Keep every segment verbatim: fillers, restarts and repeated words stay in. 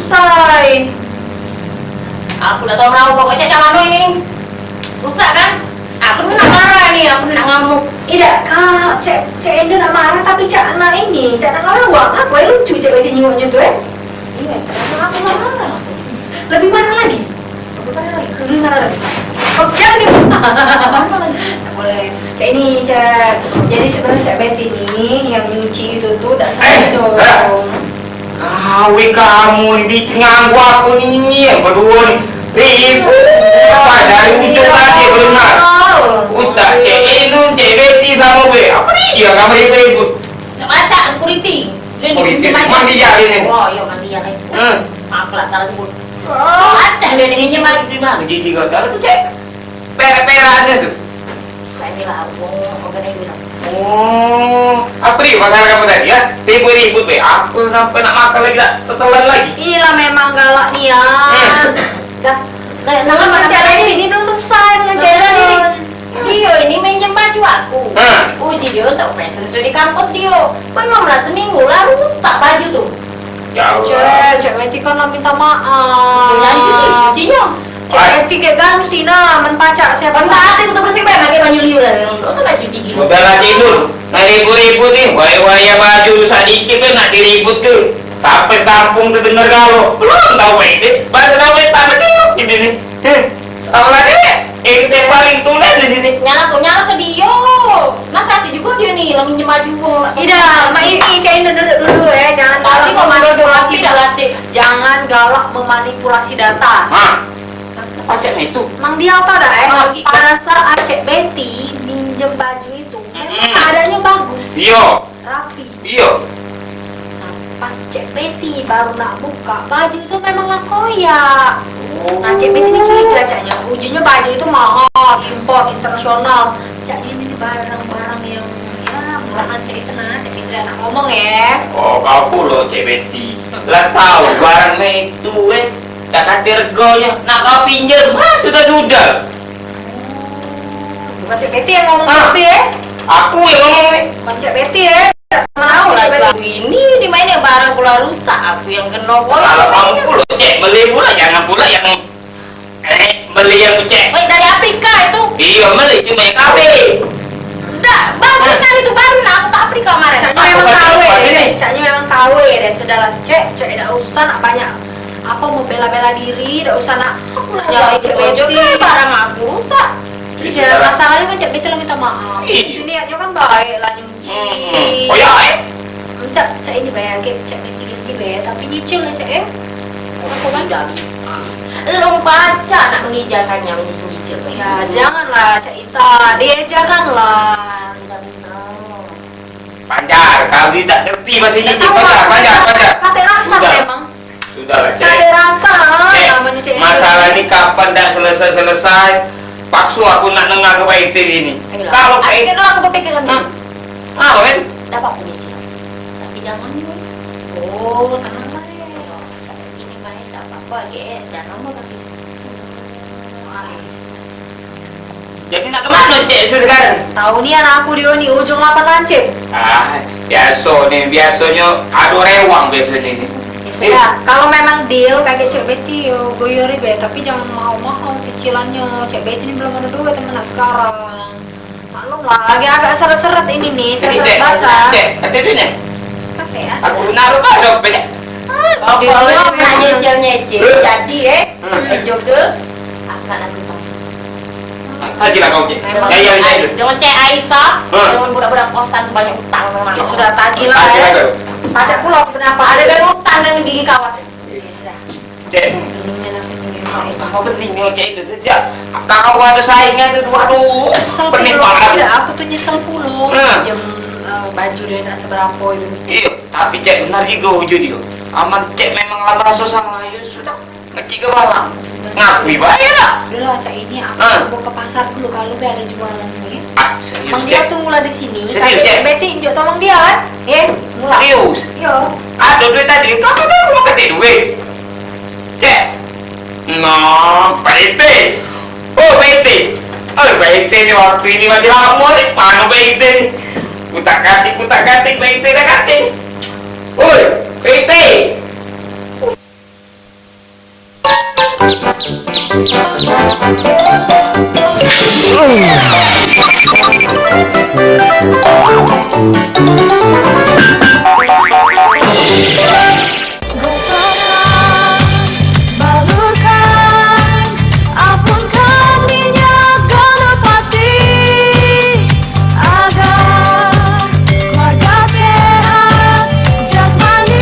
Say. Aku dak tau menahu pokok cak, cak mano ini ni. Rusak kan? Aku ni nak marah ni, aku ni nak ngamuk. Idak, Kak. Cek, Cek Endo nak marah, tapi cak nak ini, cak nak ngelawak. Ngapo lucu Cek Betty nyingoknyo tu, eh? Iyo, ternyata aku nak marah. Lebih marah lagi. Lebih marah lagi. Lebih marah lagi. Oh, jangan gitu. Tak boleh. Cak ini, Cak. Jadi sebenarnya Cak Betty ni yang nyuci itu tu dak sengajo. Gawe kamu ni bikin nganggu aku ni, yang berdua ni. Ribut. Padahal ucap tadi bedengar. Utak Cek Endo, Cek Betty samo be. Apa ni dia kamu ribut-ribut? Nak masak security. Dia ni. Security. Mandi jari ni. Oh, iyo, mandi jari. Hmm. Maaf lah, salah sebut. Masak dia ni, minjem mandi. Di mano? Di, di kota tu, Cek. Perak-perak aja tu. Kayak ni lah, aku mau makan aja lah. Oh, apa dia masalah kamu tadi, ya? Ribut-ribut be. Aku sampai nak makan lagi, tak tetelan lagi. Iyalah, memang galak nian. Hmm. Dah. Nah, nah, mana cara ini? Ini belum selesai dengan cara ini. Dia ini minjem baju aku. Ha. Uji dia untuk fashion show di kampus dia. Belum lah seminggu lah rusak baju tu. Ya Allah. Cek, Cek Betty kan nak minta maaf. Dia yang cuci, cucinya. Cek Betty kek ganti nah, men pacak siapa. Pernah ada tu bersih bae pakai baju liur dah. Tak usah nak cuci gitu. Sudahlah tidur. Nak ribut-ribut ni. Wayah-wayah baju rusak dikit kan nak diribut ke. Sampai kampung terdengar galo. Belum tahu baik deh. Baru tahu baik tanah dia gini ni. Heh. Tahu lah deh. Ente paling tulen di sini. Nyala ke, nyala ke dia. Nasihati juga dia ni, lah minjem baju wong. Idak, mak ini Cek Endo duduk dulu ya. Jangan galak memanipulasi data. Jangan galak memanipulasi data. Ha. Pacak itu. Mang dia tau dak, eh? Pada saat Cek Betty minjem baju itu, memang keadaannya bagus. Iyo. Rapi. Iyo. Nah, pas Cek Betty baru nak buka, baju itu memang lah koyak. Oh. Nah, Cek Betty ni curiga caknya. Ujungnya baju itu mahal, impor, internasional. Caknya ini barang-barang yang, ya, murahan cak itu nah. Cek Betty nak ngomong ya. Oh, kau pulo Cek Betty. Lah tahu barang itu, eh. Dak kate regonyo, nak kau pinjem, ha, sudah-sudah. Bukan Cek Betty yang ngomong gitu ya? Aku yang ngomong ni. Bukan Cek Betty ya? Tahu lah, aku ini di mana barang pula rusak, aku yang kena. Kalau kamu pula, Cek, beli pula, jangan pula yang, eh, beli yang Cek. Weh, dari Afrika itu. Iya, beli cuma yang K W. Dak, bagus kan itu baru nak aku tak Afrika kemarin. Caknya memang K W deh, caknya memang K W deh. Sudahlah, Cek, Cek dak usah nak banyak apa, mau bela-bela diri, dak usah nak nyalain Cek Betty. Barang aku rusak. Iya, masalahnya kan Cek Betty lah minta maaf. Itu niatnya kan baik lah nyuci. Oh ya, eh? Minta Cek ini bayar, Cek Betty ganti bayar, tapi nyicil lah, Cek, ya. Aku kan dah bisa. Lu baca nak mengijakannya, menyicil. Ya, janganlah, Cek Ita. Dia janganlah. Panjar, kau ni tak ngerti bahasa nyicil. Panjar, panjar, panjar. Kate rasa memang. Sudahlah, Cek. Kate rasa namanya Cek. Masalah ni kapan dak selesai-selesai? Paksu aku nak nengah ke Pak Ite ini. Kalau Pak Ite dulu aku berpikiran dulu. Apa, Ben? Dapat punya Cek. Tapi jangan dulu. Oh, tenang bae. Ini bae, tak apa-apa, Cek. Jangan mau tapi. Jadi nak kemana, Cek, sekarang? Tahu ni anak aku dia ni, ujung lapan lancip. Ah, biasa ni, biasanya ada rewang biasanya ni. Ya sudah, kalau memang deal, kakek Cek Betty, yo, goyori be, tapi jangan mahal-mahal cicilannya. Cek Betty ni belum ada duit, teman, nak sekarang. Maklum lah, lagi agak seret-seret ini ni, seret-seret basah. Cek, kata dia ni. Kafe ya? Aku naruh pada apa, Cek? Ah, dia nak nyicil-nyicil, jadi, eh. Hmm. Jodoh, aku nak nanti tahu. Lagi lah kau, Cek. Memang ya, ya, ya, ya. Jangan Cek Aisyah, jangan budak-budak kosan banyak utang memang. Ya sudah, tagih lah, ya. Tagih lah kau. Pacak pula aku kenapa? Ada banyak utang dengan gigi kawat. Ya sudah. Cek. Apa penting dengan Cek itu saja? Kau ada saingan tu, aduh. Pening banget. Tidak, aku tuh nyesel pulo. Nah. Pinjem, eh, baju dia nak seberapa itu. Iya, tapi Cek benar juga wujud itu. Aman Cek memang lah merasa salah, ya sudah. Ngecik ke malam. Ngakui bae lah. Udah lah, Cak, ini aku mau ke pasar dulu, kalau be ada jualan ni. Ah, serius, Mang dia tunggulah di sini. Serius, Cak? Betty, njuk tolong dia kan? Ya, mulai. Serius? Iya. Ada duit tadi. Kamu tahu mau kasih duit? Cek. Nah, Pak Ite. Oh, Pak Ite. Oh, Pak Ite ni waktu ini masih lama ni. Mana Pak Ite ni? Kutak-katik, kutak-katik, Pak Ite dah katik. Oi, Pak Ite. Balurkan, apungkan minyak Ganapati agar keluarga sehat jasmani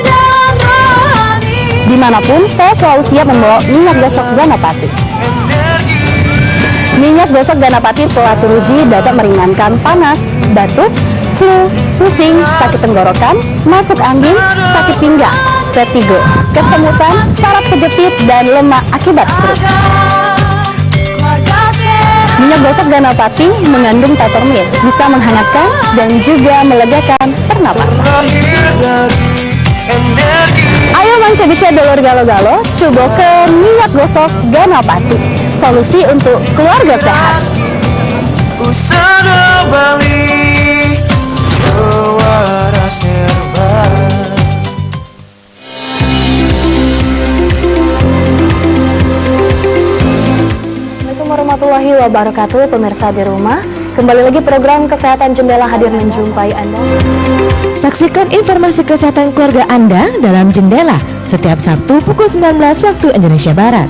dan rohani. Dimanapun, saya selalu siap membawa minyak gosok Ganapati. Minyak gosok Ganapati telah teruji dapat meringankan panas, batuk, flu, pusing, sakit tenggorokan, masuk angin, sakit pinggang, vertigo, kesemutan, saraf kejepit, dan lemak akibat stroke. Minyak gosok Ganapati mengandung peppermint, bisa menghangatkan dan juga melegakan pernapasan. Ayo mance bice dulur galo-galo, cuboke minyak gosok Ganapati, solusi untuk keluarga sehat. Usada Bali, pewaras herba. Assalamualaikum warahmatullahi wabarakatuh, pemirsa di rumah. Kembali lagi program Kesehatan Jendela hadir menjumpai Anda. Saksikan informasi kesehatan keluarga Anda dalam Jendela setiap Sabtu pukul sembilan belas waktu Indonesia Barat.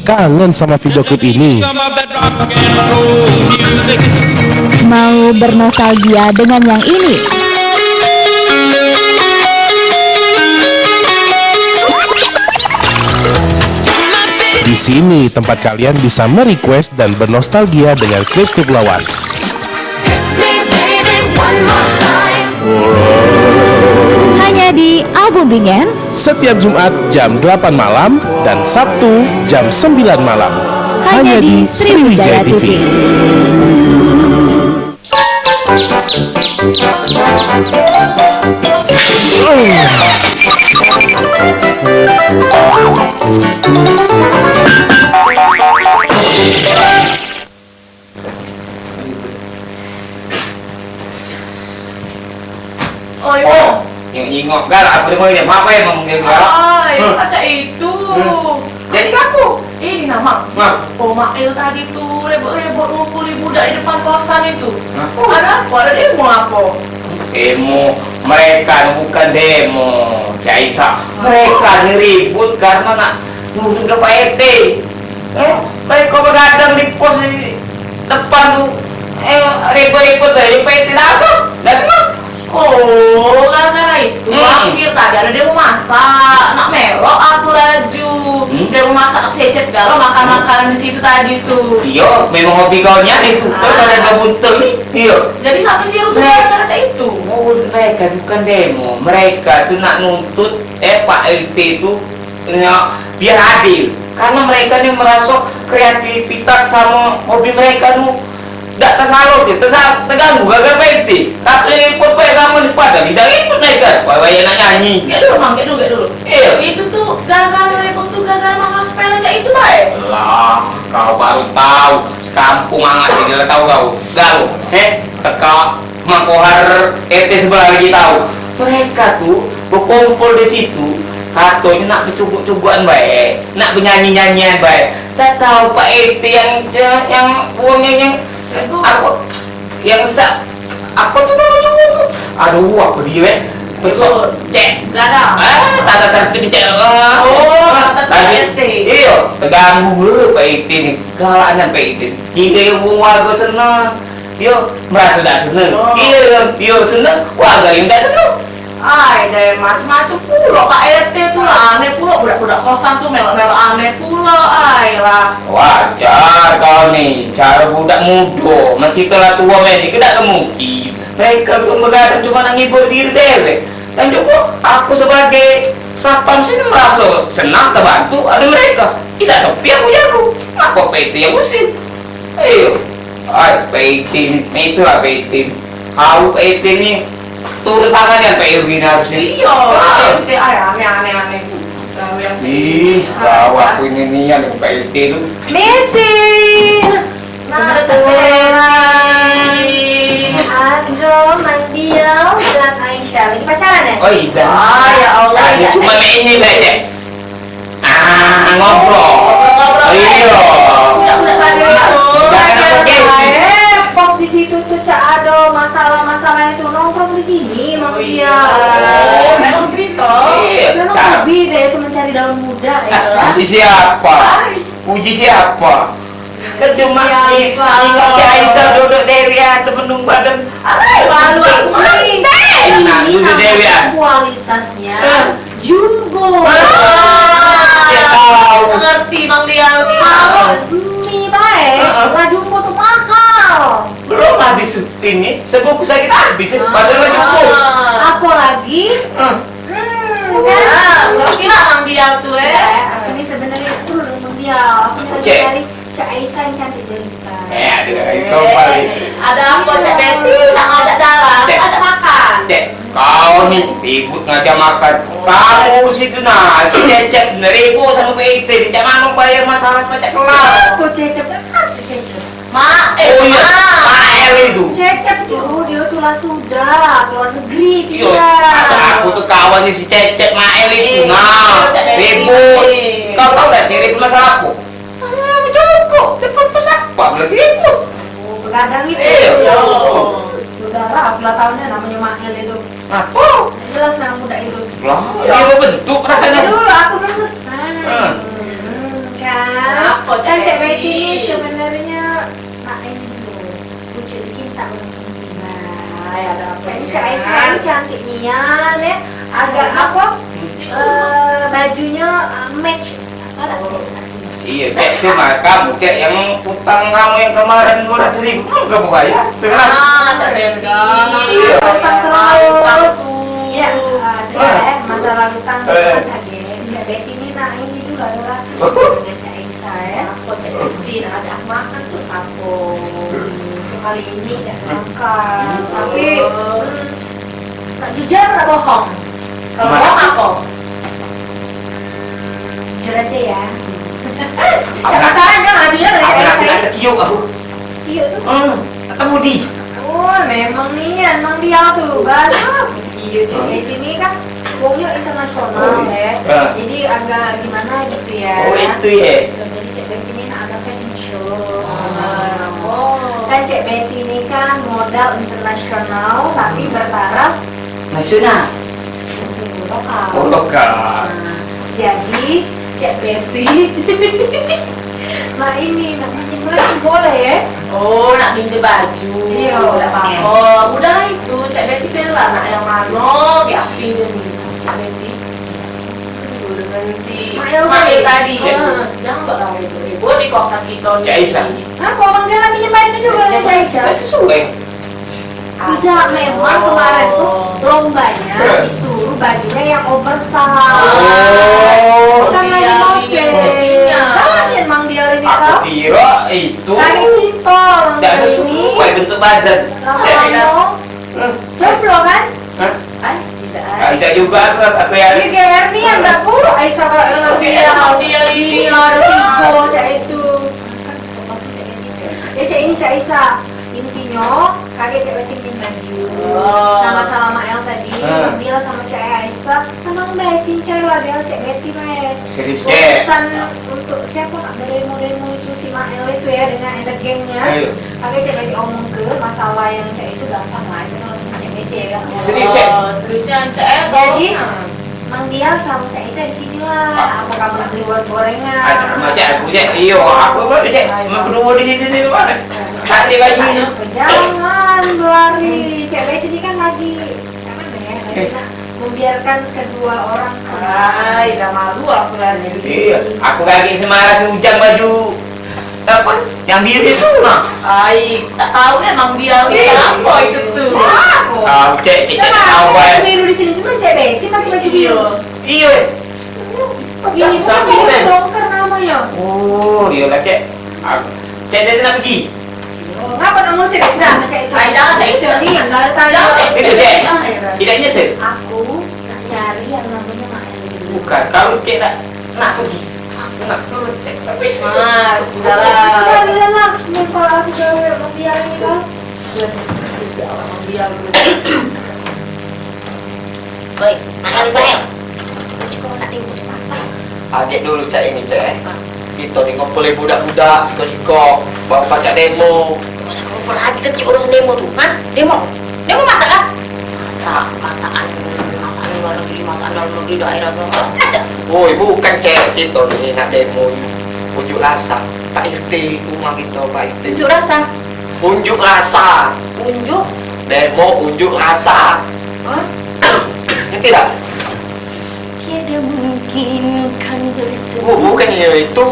Kangen sama video klip ini? Mau bernostalgia dengan yang ini? Di sini tempat kalian bisa merequest dan bernostalgia dengan klip-klip lawas. Hanya di Album Bingen. Setiap Jumat jam delapan malam dan Sabtu jam sembilan malam. Hanya di Sriwijaya T V. Oi, oh, yang ingok galak aku dengar dia. Apa emang dia galak? Ai, huh, macam itu. Hmm. Jadi aku, ini nama. Nah. Oh, Mail tadi tu rebut-rebut ngumpuli budak di depan kosan itu. Hah? Ada apa? Ada demo apa? Demo. Mereka bukan demo, Cak Isa. Mereka ni ribut karena nak nuntut ke Pak R T. Eh, mereka begadang di pos di depan tu. Eh, ribut-ribut bae, Pak R T dah tu. Dah senang. Oh, gara-gara itu. Hmm. Aku kira tadi ada demo masak. Nak melok aku laju. Hmm. Demo masak, nak cecet galo makan makanan di situ tadi tu. Iyo, memang hobi kau nian itu. Ah. Terus ada buntel ni. Iyo. Jadi sampai siru tu gara-gara itu. Oh, mereka bukan demo. Mereka tu nak nuntut, eh, Pak R T tu, ya, biar adil. Karena mereka ni merasa kreativitas sama hobi mereka tu dak tersalurke, tersal-, terganggu gara-gara Pak R T. Tak repot bae kamu ni, padahal tidak repot mereka. Wah, wah, nak nyanyi. Kayak dulu, Mang, kayak dulu, kayak dulu. Iya. Itu tu gara-gara repot tu gara-gara mahal sepele cak itu bae. Lah, kau baru tahu. Sekampung angat ni, dah tahu kau. Galuh, eh, teka Mak Kohar R T sebelah lagi tahu. Mereka tu bekumpul di situ, katonyo nak becuguk-cugukan bae, nak benyanyi-nyanyian bae. Dah tahu Pak R T yang, yang buang yang, yang, apa, yang sa-, apa tu namonyo tu? Aduh, apa dia, eh? Besok. Cek. Ladang. Ah, tak, tak, tak, tak, cek. Ah. Oh, tak, tak, tadi, R T. Iyo, terganggu dulu Pak R T ni. Galak nian Pak R T. Kira wong warga senang. Yo, merasa dak seneng. Oh. Iyo, yo, yo seneng. Warga yang dak seneng. Ai, deh, macam-macam pulo Pak R T tu lah. Aneh pulo budak-budak kosan tu, melok-melok aneh pulo. Ai lah. Wajar kau ni, cara budak mudo. Men kito lah tuo, men, kito dak kemungkin. Mereka tu begadang cuma nak ngibur diri dewek. Dan juga aku sebagai satpam sini merasa senang, terbantu ada mereka. Tidak sepi aku jago. Apa P T yang usir? Ayo. Ai, P T ni, itulah P T ni. Kau P T ni turun tangan kan, Pak Yogi ni harusnya. Iya, ah. P T, ai, aneh, aneh, aneh. Ih, kau aku ini nian P T tu. Misi. Nah, Andro, Mandio, dan Aisyah lagi pacaran ya? Oh, iya. Ah, ya Allah, tadi ya, cuma main ini bae. Ah, ngobrol. Iya. Budak-budak tadi itu. Jangan apa gengsi. Eh, pos di situ tuh cak ada masalah-masalah itu nongkrong di sini, Mang Dial. Oh, memang cerita. Iya. Memang hobi dia itu mencari daun muda, ya. Puji siapa? Puji siapa? Kan cuma i-, ingat si Aisyah duduk Dewi, ah, temen badan. Ai, malu aku. Ini, ini namanya kualitasnya jumbo. Ah, dia tahu. Ngerti, Bang Dial. Kalau mie bae, lah jumbo tuh mahal. Belum habis ini, sebungkus lagi tak habis, ya. Padahal lah jumbo. Apalagi, hmm, kan? Ah, ngerti lah Bang Dial tuh, eh. Ya, aku ini sebenarnya aku dulu Bang Dial. Aku ini lagi cari Cak Aisyah yang cantik jelita. Eh, ada lagi kau balik. Ada apa, Cak Betty? Nak ngajak jalan, ngajak makan. Cek, kau ni ribut ngajak makan. Kamu situ nah, si Cecep ni ribut sama P I T. Cak mana bayar masalah macam kelar. Aku Cecep, aku Cecep. Mak, eh, oh iya, Mak El itu. Cecep tuh, dia tuh lah sudah keluar negeri dia. Iya, masa aku tuh kawan si Cecep, Mak El itu. Nah, ribut. Kau tahu gak sih ribut masalah apa? Ah, cukup, dia pun pesan. Apa lagi itu? Oh, begadang itu. Iya. Sudahlah, aku lah tahu nih namanya Mail itu. Apa? Jelas memang budak itu. Lah, dia berbentuk rasanya. Dulu aku belum besar. Hmm, kan? Apa, Cak Betty? Kan Cak Betty ini sebenarnya nak ini dulu. Pucuk cinta orang tinggi. Nah, ya ada apa? Cak Aisyah ini cantik nian, ya. Agak apa? Eh, bajunya, eh, match. Iya, Cek, cuma kamu, Cek, yang utang kamu yang kemarin dua ratus ribu belum kamu bayar, tuh kan? Ah, Cak Betty. Iya. Utang terlalu. Iya, ah, sudah ya, masalah utang. Eh. Cak Betty ini nak ini dulu, ada rasa dengan Cak Aisyah, ya. Apa Cak Betty nak ajak makan tuh, siapa? Kali ini tidak makan. Tapi, hmm, nak jujur, nak bohong? Kalau bohong apa? Jujur aja ya. Aku nak, pacaran kan, jujur aja. Aku nak, nak kiuk aku. Kiuk tuh? Hmm, ketemu di. Oh, memang nih, emang dia tuh, bahasa kiuk. Jadi ini kan wongnya internasional, ya. Jadi agak gimana gitu ya. Oh, itu ya. Jadi Cek Betty ini nak ada fashion show. Kan Cek Betty ini kan modal internasional, tapi bertaraf nasional. Lokal. Oh, lokal. Nah, jadi, Cek Betty. Nah, ini, nak minjem baju boleh, ya? Oh, nak minjem baju. Iya. Tidak apa-apa. Udah itu, Cek Betty pilih lah, nak yang mana, biar aku pinjem. Cek Betty. Dengan si Mak Yul tadi. Jangan buat ribut-ribut di kawasan kita ni. Cek Aisyah. Apa, Bang Dela minjem baju juga, Cek Aisyah? Tidak sesuai. Tidak, memang kemarin tuh lombanya disuruh bajunya yang oversize. Oh. Bukan lagi iya, gosip. Iya. Banget ya, Mang Dial ini, aku kira itu. Kaget cinta, Mang Dial ini. Tidak sesuai bentuk badan. Lama-lama. Hmm. Jomblo, kan? Hah? Ay, tidak. Ah, tidak juga, aku, aku yang ini G R nih yang tak buruk, Aisyah kalau dengan dia. Iya, Mang Dial ini. Ini lah, ada tiga, cak itu. Ya, cak ini, cak Aisyah. Intinya, kaget Cek Betty minjem baju. Oh. Nah, masalah Mak El tadi, dia sama Cek Aisyah, tenang be, cincai lah, dia Cek Betty be. Serius, Cek? Urusan untuk siapa nak berdemo-demo itu, si Mak El itu ya, dengan ada gengnya. Ayo. Kaget Cek Betty omong ke, masalah yang cak itu gampang lah, itu langsung Cek Betty ya, kan? Serius, Cek? Oh, seriusnya, Cek El. Jadi, Mang Dial sama Cak Aisyah di sini lah. Apa kamu nak beli buat gorengan? Ada macam aku, Cek. Iyo, aku baru, Cek. Mau berdua di sini, di mana? Tadi lagi. Jangan berlari. Cek Betty ini kan lagi, apa namanya? Lagi nak membiarkan kedua orang senang. Ay, dah malu aku lagi. Iya, aku lagi semaras ujang baju. Apa? Yang biru itu, nah. Ai, tak tahu deh, Mang Dial ni apa itu tuh. Ah, Cek, Cek, Cek, tahu bae. Biru di sini cuma Cek Betty pakai baju biru. Iya. Ini bukan biru dong, kan namanya. Oh, iyalah, Cek. Aku, Cek, dia nak pergi. Oh, ngapa nak ngusir? Sudah, Cek itu. Ai, jangan, Cek. Ini yang dari tadi. Jangan, Cek. Sini, Cek. Tidak nyesel. Aku nak cari yang namanya Mak Eli. Bukan. Kalau Cek nak, nak pergi. Aku nak pergi, Cek. Tapi sudah. Mas, sudahlah. Sudah, sudahlah. Ini kalau aku sudah membiarkan kau. Sudah, sudah, sudah, sudah. Baik, Mak Eli, baik. Cek, kau nak tengok apa? Agek dulu, Cak, ini, Cak, eh. Kito ni ngumpul budak-budak, siko-siko, bawa pacak demo. Masa ngumpul lagi, kan, Cik, urusan demo tu? Hah? Demo? Demo masak kah? Masak, masakan, masakan luar negeri, masakan dalam negeri, daerah semua. Aja. Woi, bukan, Cek. Kito ni nak demo unjuk rasa. Pak R T, rumah kito, Pak R T. Unjuk rasa? Unjuk rasa. Unjuk? Demo unjuk rasa. Hah? Ngerti dak? Tiada mungkin kan bersama. Oh, bukan iyo itu.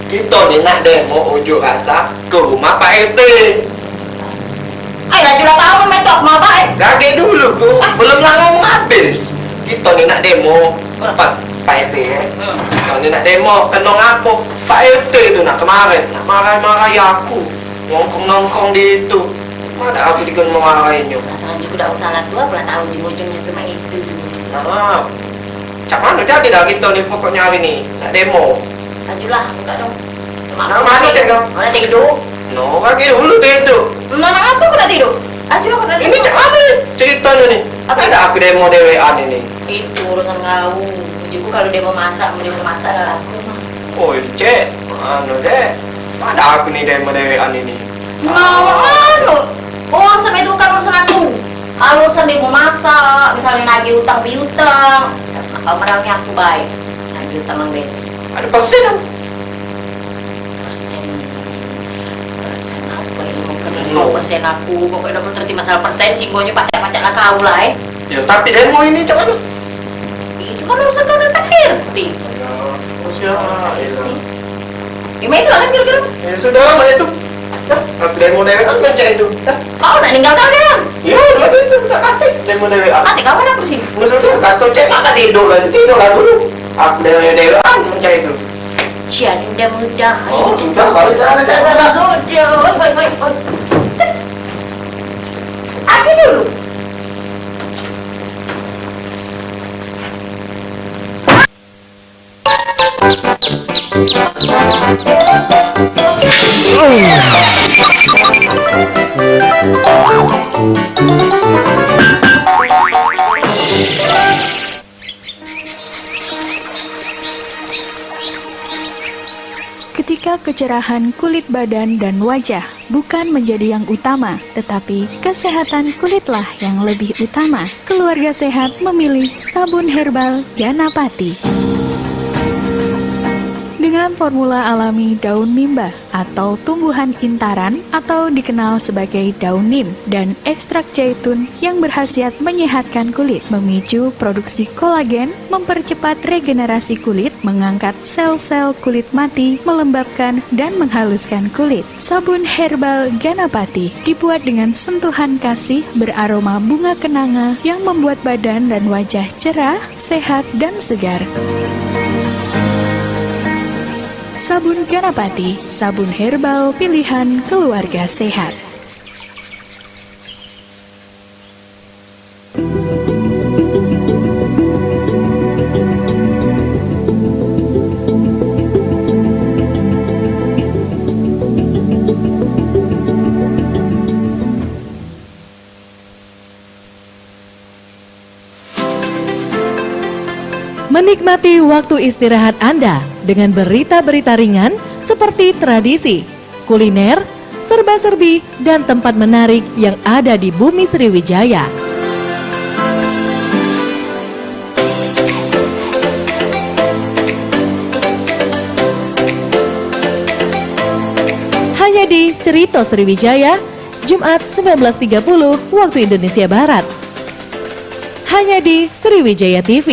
Kito ni nak demo unjuk rasa ke rumah Pak R T. Ai, dah julah tahun main tu aku mabak, eh. Lagi dulu, ku. Ah. Belum lama habis. Kito ni nak demo. Ah. Pak, Pak R T, eh. Hmm. Kito ni nak demo. Keno ngapo? Pak R T tu nak kemarin. Nak marah-marah ya aku. Nongkrong-nongkrong di itu. Ado aku dikon mau ngarahin nyo. Masalah juga dak usah lah tu, aku lah tahu ujung-ujungnya tu mak itu. Nah, cak mano jadi dah kito ni pokoknya hari ni nak demo. Ajulah, aku tak tahu. Nah, mano cek kau? Mana tidur? No, kaki dulu tidur. Nah, nah, apa aku nak tidur? Ajulah, aku nak tidur. Ini cak mano cerita ni? Apa? Ado aku demo dewean ini. Itu urusan kau. Ujiku kalau demo masak, mau demo masak lah aku. Oh, cek. Anu deh. Ado aku ni demo dewean ini. Nah, anu, urusan itu kan urusan aku. Kalau urusan demo masak, misalnya nagih utang piutang, kau merangi aku baik. Nagih utang nang beda. Ado persen kan? Persen, persen apa ini? Persen, no. Persen aku, pokoknya aku terti masalah persen, simbolnya pacak-pacak lah kau lah, eh. Ya, tapi demo ini cak mano? Itu kan urusan kau dengan Pak R T. Ya, usia, ya. Gimana itu lah kan kira-kira? Ya sudah lah, itu. Dah, aku demo dewean kan cak itu. Dah. Kau nak ninggalkan dia? Ya, lagi itu, tak kate demo dewean. Kate kau ada apa sih? Maksudnya, kata cek nak tidur lah, tidur lah dulu. Aku demo dewean cak itu. Janda muda. Oh, sudah, balik sana, cak sana. Sudah, oi, oi, oi, oi. Aku dulu. Ketika kecerahan kulit badan dan wajah bukan menjadi yang utama, tetapi kesehatan kulitlah yang lebih utama. Keluarga sehat memilih sabun herbal Ganapati. Dengan formula alami daun mimba atau tumbuhan intaran atau dikenal sebagai daun nim dan ekstrak zaitun yang berkhasiat menyehatkan kulit, memicu produksi kolagen, mempercepat regenerasi kulit, mengangkat sel-sel kulit mati, melembabkan dan menghaluskan kulit. Sabun herbal Ganapati dibuat dengan sentuhan kasih, beraroma bunga kenanga yang membuat badan dan wajah cerah, sehat dan segar. Sabun Ganapati, sabun herbal pilihan keluarga sehat. Menikmati waktu istirahat Anda dengan berita-berita ringan seperti tradisi, kuliner, serba-serbi, dan tempat menarik yang ada di bumi Sriwijaya. Hanya di Cerita Sriwijaya, Jumat sembilan belas tiga puluh waktu Indonesia Barat. Hanya di Sriwijaya T V.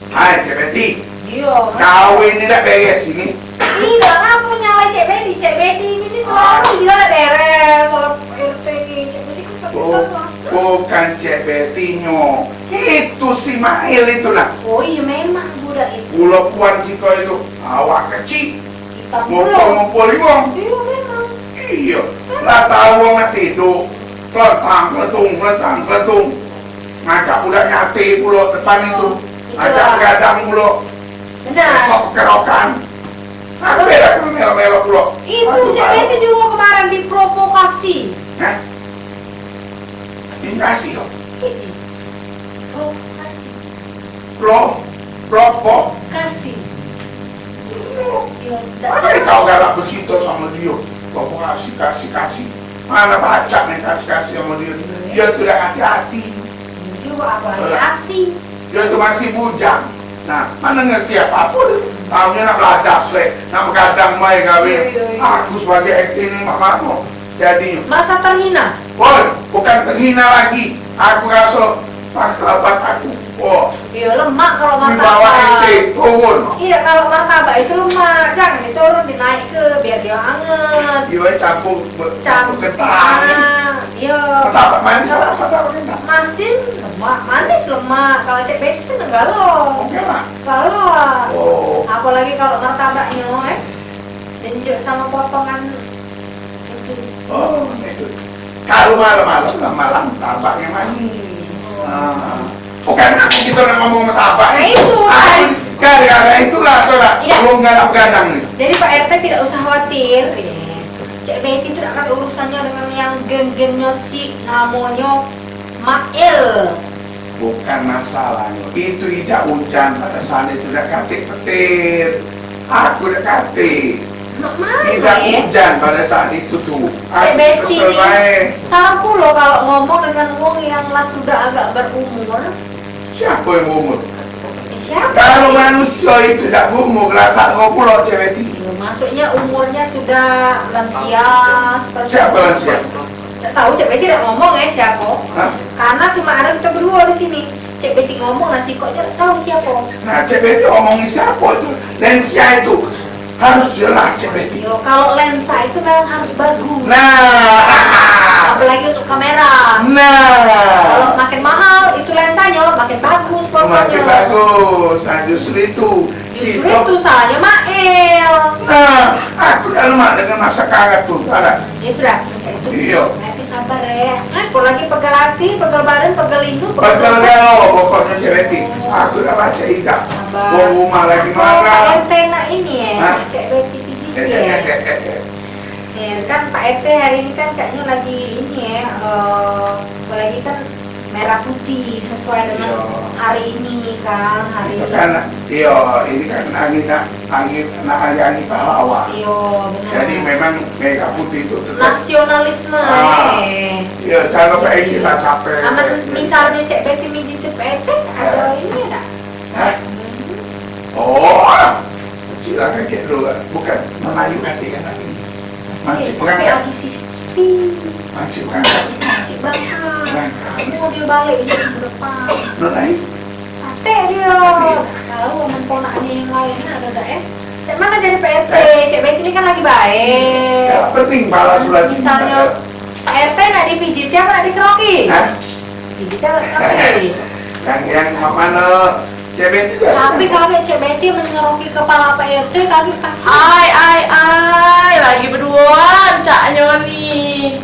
Hai, Cek Betty. Iyo. Kau ini dak beres ini. Ih, dak ngapo nyalai Cek Betty. Cek Betty ini ni selalu bilang dak beres soal R T ni. Cek Betty kan tapi Oh, kan lah. Bukan Cek Betty nyo. Itu si Mail itu nah. Oh iyo, memang budak itu. Pulo kuan siko itu. Awak kecik. Hitam pulo. Ngumpul-ngumpul wong. Iyo, memang. Iyo. Lah tau wong nak tidur. Peletang, peletung, peletang, peletung. Ngajak budak nyate pulo depan itu. Oh, itulah. Ngajak begadang pulo. Benar. Besok kerokan. Apa ya aku melo-melo pulo? Itu cewek itu juga kemarin diprovokasi. Hah? Ini kasih kok. Ini. Provokasi. Pro, propo. Kasih. Yo, dak. Mana kau galak begitu sama dia? Provokasi, kasih, kasih. Mana baca nih kasih, kasih sama dia? Dia tu dah hati-hati. Juga aku lagi asing. Dia tu masih bujang. Nah, mana ngerti apa-apa dia. Tahunya nak belajar selek, nak begadang bae gawe. Iya, iya, iya. Aku sebagai aktor ni mak mano. Jadi, merasa terhina? Woi, bukan terhina lagi. Aku rasa martabat aku. Oh. Iya, lemak kalau martabak. Di bawah itu turun. Iya, kalau martabak itu lemak, jangan diturun, dinaik ke biar dia anget. Iya, campur, campur kentang. Iya. Martabak manis apa martabak kentang? Masin, lemak, manis, lemak. Kalau cek Betty seneng galo. Oke lah. Galo. Oh. Apalagi kalau martabaknya, eh, diinjek sama potongan. Oh, itu. Kalau malam-malam, malam tambah yang manis. Ah. Bukan aku kita nak ngomong martabak. Nah, itu, kan. Gara-gara itulah, tuh lah. Iya. Belum galak begadang nih. Jadi, Pak R T tidak usah khawatir. Cek Betty itu dak ada urusannya dengan yang geng-gengnya si namanya Mail. Bukan masalahnya. Itu idak ujan pada saat itu, dak katik petir. Aku dak katik. Mak mana, eh? Idak ujan pada saat itu tuh. Cek Betty kesel ni bae. Salah pulo kalau ngomong dengan wong yang lah sudah agak berumur. Siapa yang berumur? Eh, siapa? Kalau manusia itu dak berumur, rasa kau pulo, Cek Betty. Ya, maksudnya umurnya sudah lansia, seperti itu. Siapa lansia? Dak tahu, Cek Betty dak ngomong, eh, siapa. Hah? Karena cuma ada kita berdua di sini. Cek Betty ngomong, nah, sikok dak tahu siapa. Nah, Cek Betty omongin siapa itu? Lansia itu harus jelas, Cek Betty. Yo, kalau lensa itu memang harus bagus. Nah. Apalagi untuk kamera. Nah. Kalau makin mahal, itu lensanya makin bagus pokoknya. Makin bagus. Nah, justru itu. Justru itu salahnya Mail. Nah, aku dah lemak dengan masa karat tuh, karat. Ya sudah, macam itu. Iya. Tapi sabar ya. Nah, kau lagi pegal hati, pegal badan, pegal lindu, pegal. Pegal galo, pokoknya Cek Betty. Oh. Aku dah baca idak. Sabar. Wong rumah lagi marah. Pak R T nak ini ya, hah? Cek Betty pijit ya. Ya, kan Pak R T hari ini kan caknya lagi ini ya, eh, apalagi kan merah putih sesuai dengan hari ini kan, hari ini. Iya. Itu kan, iya, ini kan angin nak, angin nak, hari angin pahlawan. Iya, benar. Jadi memang merah putih itu tetap nasionalisme, ah, eh. Iya, kalau kayak kita capek. Aman, misalnya Cek Betty mijit Cek Betty, ada ini enggak? Hah? Oh, kecil lah kaget dulu lah. Bukan, Melayu kate kan aku ni. Mancik berangkat. Lagi sisi. Mancik berangkat. Mancik berangkat. Berangkat. Mau dia balik minggu depan. Belum lagi? Kate dia. Tahu amen ponaknya yang lain ada dak, eh? Cek mana jadi P R T? Eh. Cek Betty ni kan lagi baik. Ya, penting balas. Misalnya, P R T nak dipijiti apa nak dikeroki? Hah? Pijiti apa nak dikeroki? Yang, yang mana? Cek Betty biasa. Tapi kagek Cek Betty menyeroki kepala P R T, kagek kasih. Ai, ai, ai, lagi beduaan caknyo ni.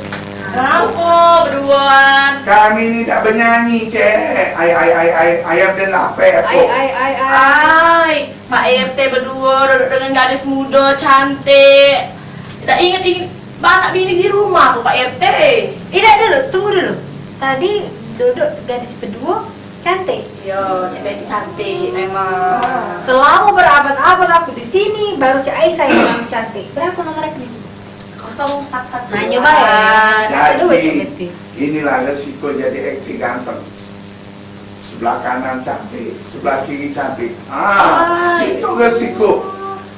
Ngapo beduaan? Kami ni dak benyanyi, Cek. Ai, ai, ai, ai, ayam dan lapar. Ai, ai, ai, ai. Ai, Pak R T beduo duduk dengan gadis mudo cantik. Dak inget-inget banak bini di rumah apa, Pak R T? Idak dulu, tunggu dulu. Tadi duduk gadis beduo, cantik. Yo, Cek Betty cantik memang. Selama berabad-abad aku di sini, baru Cek Aisyah yang paling cantik. Berapa nomor rekening? Kosong satu satu. Nah, nyoba ya. Jadi, inilah resiko jadi aktor ganteng. Sebelah kanan cantik, sebelah kiri cantik. Ah, itu resiko.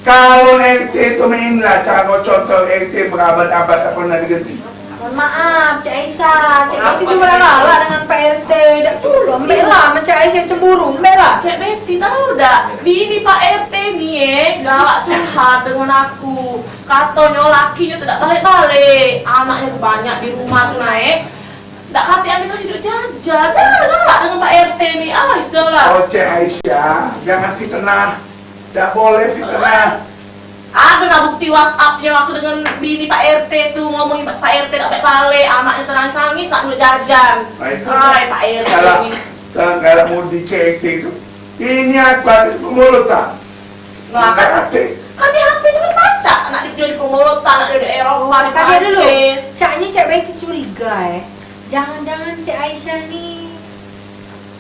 Kalau R T tu main lah, caro contoh R T berabad-abad tak pernah diganti. Mohon maaf, Cek Aisyah. Cek Betty juga lah galak dengan Pak R T. Dak dulu, ambek lah, Cek Aisyah cemburu, ambek lah. Cek Betty tahu dak? Bini Pak R T ni, eh, galak curhat dengan aku. Katonyo lakinyo tu dak balek-balek. Anaknyo tu banyak di rumah tu, nah, eh. Dak katik ane kasih duit jajan. Dah galak dengan Pak R T ni. Ah, sudahlah. Oh, Cek Aisyah, jangan fitnah. Dak boleh fitnah. Ada nah bukti WhatsApp-nyo aku dengan bini Pak R T tu, ngomongin Pak R T dak baik-baik, anaknyo tu nangis-nangis nak duit jajan. Nah, itu. Hai, Pak R T ni. Kalau, kalau, kalau mau di K T tu, ini aku ada pemulutan. Nah, kan H P. Kan di H P tu kan pacak, nak di, di Pemolotan, nak di Eropa, di Prancis. Caknyo Cek Betty curiga, eh. Jangan-jangan Cek Aisyah ni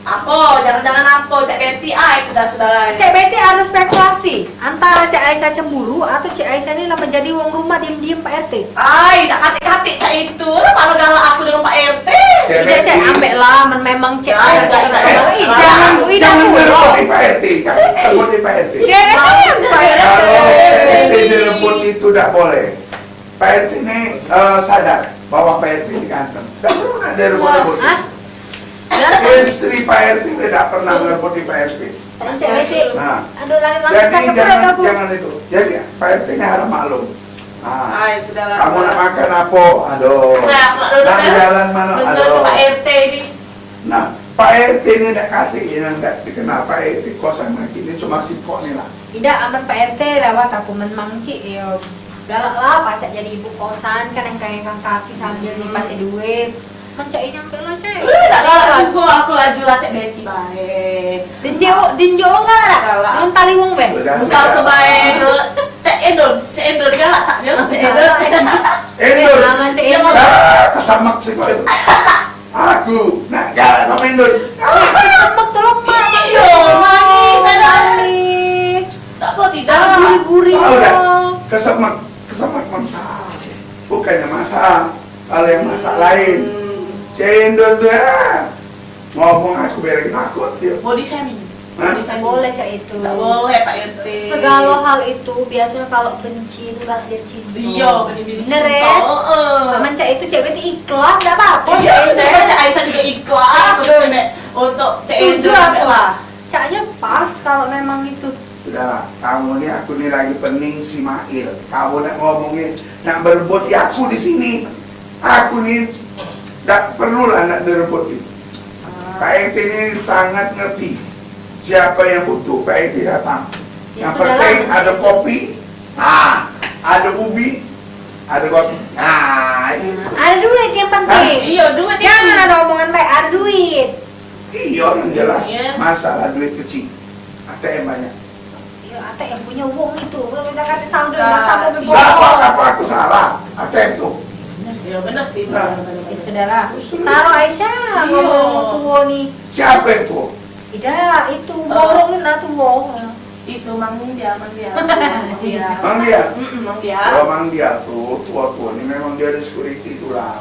Apo? Jangan-jangan apo, Cek Betty ai, sudah-sudah ai. Cek Betty anu spekulasi, antara Cek Aisyah cemburu atau Cek Aisyah ni lah menjadi wong rumah diem-diem Pak R T. Ai, dak katik-katik cak itu. Lah, mano galak aku dengan Pak R T. Cek Betty. Cek, ambek lah, men memang Cek Betty. Ai, dah, dah, dah. Jangan, jangan berebut di Pak R T. Jangan berebut di Pak R T. Kalau Pak R T direbut itu dak boleh. Pak R T ni, eh, sadar bahwa Pak R T ni ganteng. Dak perlu nak direbut-rebut. Hah? Istri Pak R T ni dak pernah ngerebut di Pak R T. Nah. Jadi jangan, jangan itu. Jadi Pak R T ni harap maklum. Nah, kamu nak makan apo? Aduh. Nak jalan mano? Aduh. Pak R T ni. Nah, Pak R T ni dak katik yang dak dikenal Pak R T, kosan makcik ni cuma sikok ni lah. Idak, amen Pak R T lewat aku men makcik, yo galak lah, pacak jadi ibu kosan, kan engkang-engkang kaki sambil nyipasi duit. Men cak ini ambek lah, Cek. Eh, dak galak jugo aku, laju lah Cek Betty bae. Dinjo, dinjo galak dak? Galak. Ngon tali wong be. Buka ke bae ke Cek Endon, Cek Endon galak cak dia, Cek Endon. Endon. Aman, Cek Endon. Ah, kesamak sikok itu. Aku nak galak samo Endon. Kesemek tu lemak. Iyo, manis, ada. Manis. Tak apa, tidak. Gurih-gurih. Tahu dah. Kesemek, kesemek masak. Bukannya masak. Kalau yang masak lain. Cendol tu, ah. Ngomong aku bereng takut dia. Body shaming. Hah? Boleh cak itu. Tak boleh, Pak R T. Segalo hal itu biasonyo kalo benci itu galak jadi cinto. Iyo, bener-bener cinto. Bener, ya? Heeh. Amen cak itu cewek itu ikhlas, dak apo-apo. Iyo, cak itu. Cak Aisyah jugo ikhlas untuk cewek itu lah. Caknyo pas kalo memang itu. Sudahlah, kamu ni, aku ni lagi pening si Mail. Kamu nak ngomongnyo, nak berebut di aku di sini. Aku ni dak perlulah nak direbut ni. Pak R T ni sangat ngerti. Siapo yang butuh, Pak R T datang. Yang penting ado kopi, nah, ado ubi, ado kopi. Nah, itu. Ado duit yang penting. Hah? Iyo, duit. Jangan ado omongan bae, ado duit. Iyo, yang jelas. Iyo. Masalah duit kecik. A T M banyak. Iyo, A T M punyo wong itu. Kalu dak kate saldo, dak samo bebos. Lah, apo, apo aku salah? A T M tu. Iyo, bener sih, bener, bener. Ya, sudahlah. Saro Aisyah ngomong tuo ni. Siapo yang tuo? Idak, itu borong ni nah tuo. Itu Mang Dial, Mang Dial. Mang Dial. Mang Dial? Mm-mm, Mang Dial. Kalau Mang Dial tu, tuo-tuo ni memang dio ado security tu lah.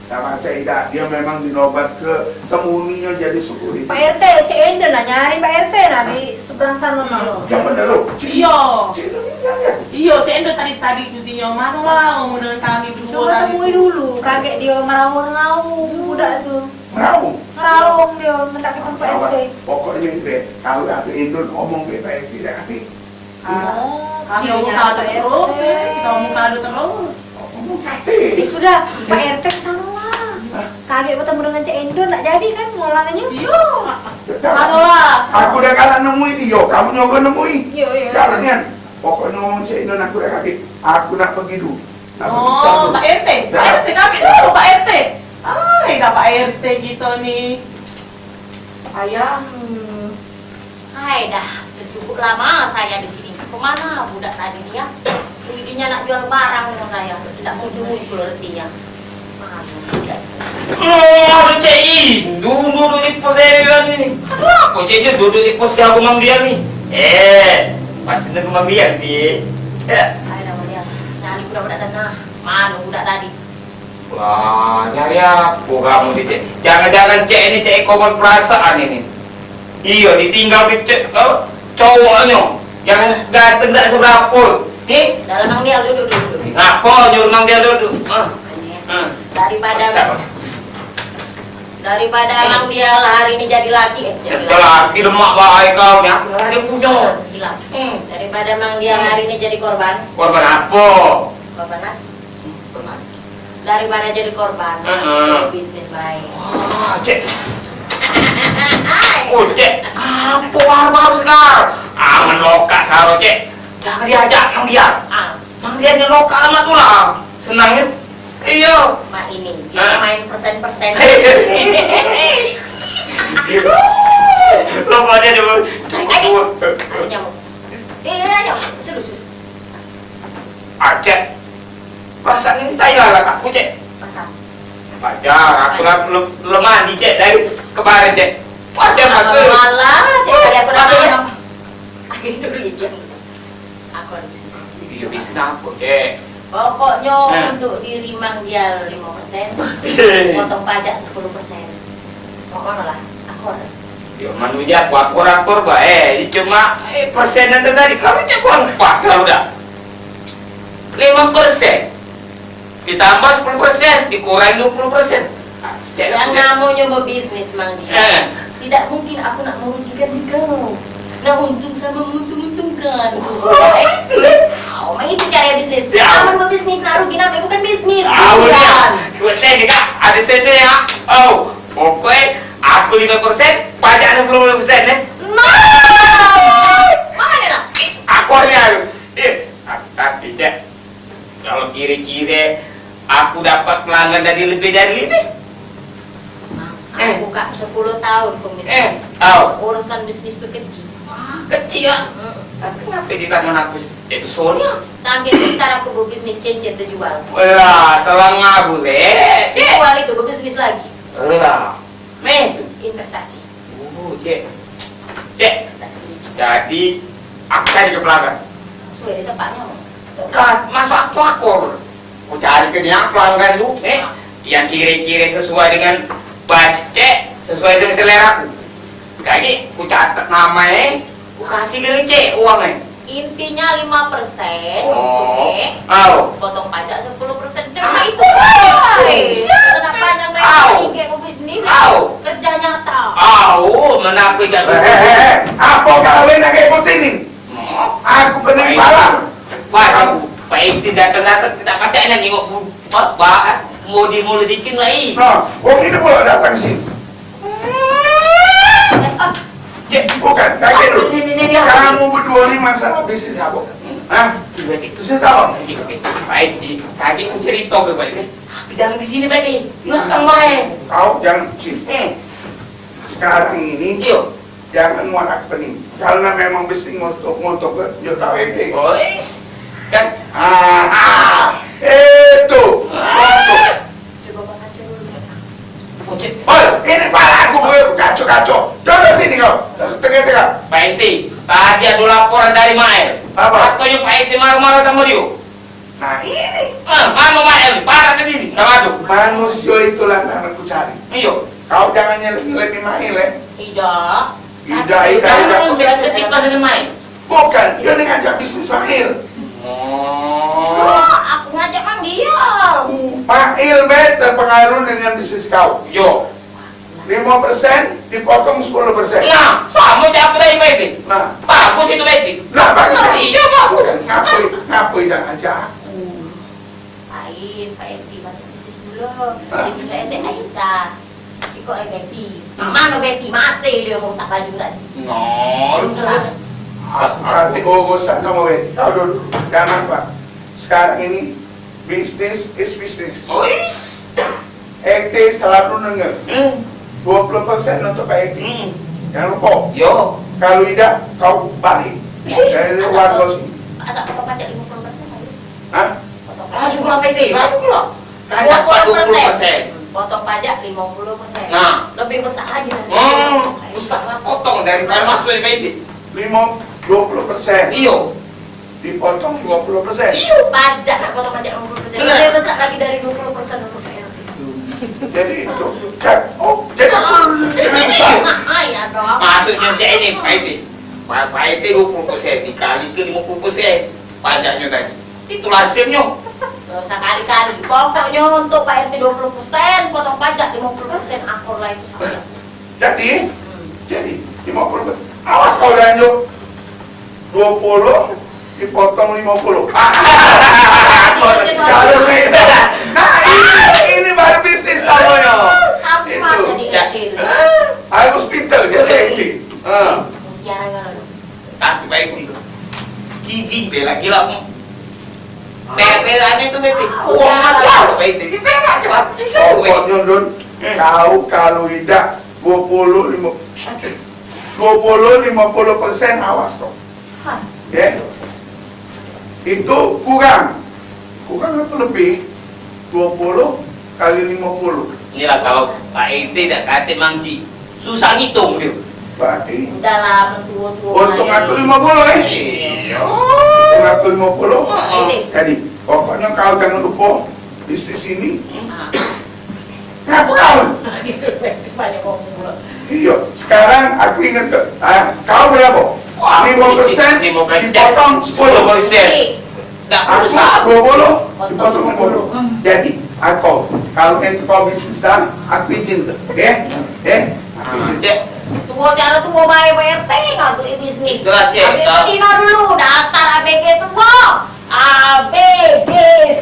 Dak pacak idak, dio memang dinobatke, temuninyo jadi security. Pak R T, Cek Endo nah nyari Pak R T nah di seberang sano nah. Yang bener tu. Iyo. Cek Endo ni nyari aku. Iyo, Cek Endo tadi, tadi kucinyo, mano lah, ngomong dengan kami berdua tadi. Coba temui dulu, kagek dio meraung-raung budak tu. Meraung? Meraung dio, mendak ketemu Pak R T. Pokoknyo, Indri, kalu ado Endo ngomong ke Pak R T, dak katik. Ah, kami omong kado terus, ya. Kita omong kado terus. Omong kate. Ya sudah, Pak R T ke sano lah. Hah? Kagek betemu dengan Cek Endo, nak jadi kan ngolangnyo? Iyo. Anu lah. Aku dah kalah nemui dio, kamu nyoba nemui. Iyo, iyo. Kalah nian. Pokoknyo Cek Endo, aku dah kagek. Aku nak pergi dulu. Nak pergi dulu. Oh, Pak R T. Dah. Pak R T kagek dulu, Pak R T. Ai, dah Pak R T kito ni. Ayah. Hai dah, cukup lama saya di sini. Kemana budak tadi dia? Ruginya nak jual barang dengan saya. Tidak muncul-muncul artinya. Mana budak? Oh, ada Cek Indu duduk di pos saya ni. Aduh, apa Cek Indu duduk di pos aku Mang Dial ni? Eh, pasti nunggu Mang Dial ni. Ya. Hai dah, Mang Dial. Cari budak-budak tanah. Mana budak tadi? Wah, nyari apo kamu di Cek? Jangan-jangan Cek ini Cek korban perasaan ini. Iyo, ditinggal di Cek, eh, cowoknyo yang ganteng dak seberapo. Nih. Dalam Mang Dial duduk, duduk, duduk. Ngapo nyuruh Mang Dial duduk? Hah? Ini. Hah. Daripada, daripada Mang Dial hari ini jadi laki, eh, jadi laki. Laki lemak bae kau ni, aku dak ado punyo. Hilang. Hmm. Daripada Mang Dial hari ini jadi korban. Korban apo? Korban apa? Pernah. Daripada jadi korban, heeh, jadi bisnis bae. Wah, Cek. Oh, Cek. Apo baru-baru sekar? Aman lokak sekaro, Cek. Jangan diajak Mang Dial. Ah. Mang Dial ni lokak amat pula. Senang kan? Iyo. Mak ini, kita main persen-persen. Lokak aja dulu. Ayo, ayo. Ada nyamuk. Eh, Lem-, lemah dicek dari kemarin, Cek. Wajar masuk. Malah, tiap kali aku nak masak. Ayo dulu, diam. Aku harus. Iya, bisnis apa, Cek? Pokoknya untuk diri Mang Dial lima persen, potong pajak sepuluh persen. Pokoknya lah, aku harus. Ya, manusia aku akur-akur bae. Cuma, eh, persenan tadi, kalu cek kurang pas kalu dah. Lima persen. Ditambah sepuluh persen, dikurangi dua puluh persen. Cek. Yang namanya berbisnis, Mang Dial, tidak mungkin aku nak merugikan di kau. Nah, untung sama menguntung-untungkan. Oh, itu. Oh, Mang, itu cara bisnis. Ya. Amun berbisnis nak rugi, namanya bukan bisnis. Bukan. Sebetulnya ni, Kak, ada sini ya. Oh, pokoknya aku lima persen, pajak enam puluh persen ya. No! Mana nak? Akornya tu. Eh, tapi, Cek, kalau kira-kira aku dapat pelanggan dari lebih dari lima. Nah, aku buka sepuluh tahun pembisnis. Eh, au. Urusan bisnis tu kecil. Ah, kecil ya? Mm. Tapi kenapa di tangan aku, eh, besarnya? Saking pintar aku berbisnis, cincin terjual. Lah, telah ngabur, eh, Cek. Jual itu, berbisnis lagi. Lah. Meh. Investasi. Oh, Cek. Cek. Investasi. Jadi, aku cari ke pelanggan. Sudah di tempatnya, Mang. Kan, masuk aku akur. Ku cari ke dia pelanggan tu, eh, yang kira-kira sesuai dengan budget, sesuai dengan selera aku. Jadi, ku catat nama, eh, ku kasih ke dia, Cek, uang, eh. Intinya lima persen, oh, eh, au, potong pajak sepuluh persen. Dah itu, ah, siapa? Kenapa yang lain, au, kayak mau bisnis, au, kerja nyata. Au, mana aku ingat. Eh, eh, eh, eh. Apa kau nak kayak kucing ni? Aku pening pala. Wah, Pak Iti datang-datang, kita pacak nak nengok bu-, apa, ah, mau dimulus ikin lagi. Nah, wong ini pula datang sini. Cek, bukan, kaget dulu. Ini, ini, ini, ini. Kamu berdua ni masalah bisnis apa? Hah? Bisnis apa? Pak Iti, tadi aku cerita ke Pak Iti. Tapi jangan di sini, Pak Iti. Belakang bae. Kau jangan di sini. Eh. Sekarang ini, iyo. Jangan muarak pening. Kalau memang bisnis ngotok-ngotok, yo tak rete. Bois. Kan? Ah, ah, itu. Ah. Coba kau kacau dulu. Oi, ini pala aku, gue kacau-kacau. Duduk sini kau. Tengah-tengah. Pak Iti, tadi ada laporan dari Mael. Apa? Katanya Pak Iti marah-marah sama dia. Nah, ini. Ah, mano Mael ni? Parah ke diri, sama tu. Manusia itulah yang aku cari. Iyo. Kau jangan nyelemi-nyelemi Mael, eh. Tidak. Tidak, tidak, tidak. Jangan bilang ketika dengan Mael. Bukan, dia ni ngajak bisnis Mael. Oh. Oh, aku ngajak Mang Dial. Mael be terpengaruh dengan bisnis kau. Yo. Lima persen dipotong sepuluh persen. Nah, sama cak aku tadi, Pak Iti. Nah. Bagus itu, Pak Iti. Nah, bagus. Nah, iya, bagus. Ngapa, ngapa tidak ngajak aku? Lain, Pak Iti masuk bisnis dulu. Hah? Bisnis Pak Iti, ayo, ta. Iko, eh, Betty. Nah. Mana Betty? Masih dia mau tak baju tadi. Nah, terus. Ah, nanti urusan sama Betty. Tahu dulu. Jangan, Pak. Sekarang ini, business is business. Oi. Ente selalu denger. Hmm. Dua puluh persen untuk Pak Edi. Hmm. Jangan lupa. Yo. Kalau tidak, kau balik. Eh, dari luar kau sini. Asal kau pajak lima puluh persen lagi. Hah? Laju pula Pak Edi, laju pula. Kan dapat dua puluh persen. Potong pajak lima puluh persen. Nah. Lebih besar lagi nanti. Hmm, besar lah potong daripada masuk Pak Edi. Lima, dua puluh persen. Iyo. Dipotong dua puluh persen. Iyo, pajak, nak potong pajak lima puluh persen. Benar. Lebih besar lagi dari dua puluh persen untuk P L T. Jadi itu, kan, oh, jadi aku lebih besar. Ah, iya dong. Maksudnya cak ini, Pak Edi. Pak, Pak Edi dua puluh persen dikali ke lima puluh persen pajaknya tadi. Itulah hasilnya. Nggak usah kali-kali. Pokoknya untuk Pak R T dua puluh persen, potong pajak lima puluh persen, akur lah itu. Jadi, hmm, jadi lima puluh persen. Awas kau, Danjo. Dua puluh dipotong lima puluh. Ah, kalau beda. Nah, ini, ini baru bisnis namanya. Harus smart jadi R T itu. Harus pintar jadi R T. Ah. Mutiara kalau. Tapi baik pun. Gigi bela gila. Bela ane tu bete. Wah, mas lah, bete. Bela aja lah. Pokoknya, Don, kau kalau idak dua puluh lima, dua puluh lima puluh persen, awas kau. Hah. Ya. Itu kurang. Kurang atau lebih? Dua puluh kali lima puluh. Inilah kalau Pak R T dak katek Mang Ji, susah ngitung dio. Berarti Udahlah, men tuo-tuo untung bae. Aku lima puluh, eh? Iyo. Untung aku lima puluh. Heeh. Jadi, pokoknyo kau jangan lupo bisnis ini. Ah. Ngapo kau? Banyak ngomong pula. Iyo, sekarang aku inget ke, ah, kau berapo? Wah, limo persen, limo persen. Dipotong sepuluh persen. Ih. Dak usah. Aku dua puluh, dipotong lima puluh. Hmm. Jadi, aku, kalau itu kau bisnis dah, aku izin tu, oke? Oke? Aku izin. Cek. Tuo cara tuo bae, Pak R T, nggak beli bisnis. Itulah, Cek. Habis itu Dina dulu, dasar A B G tuo. A B G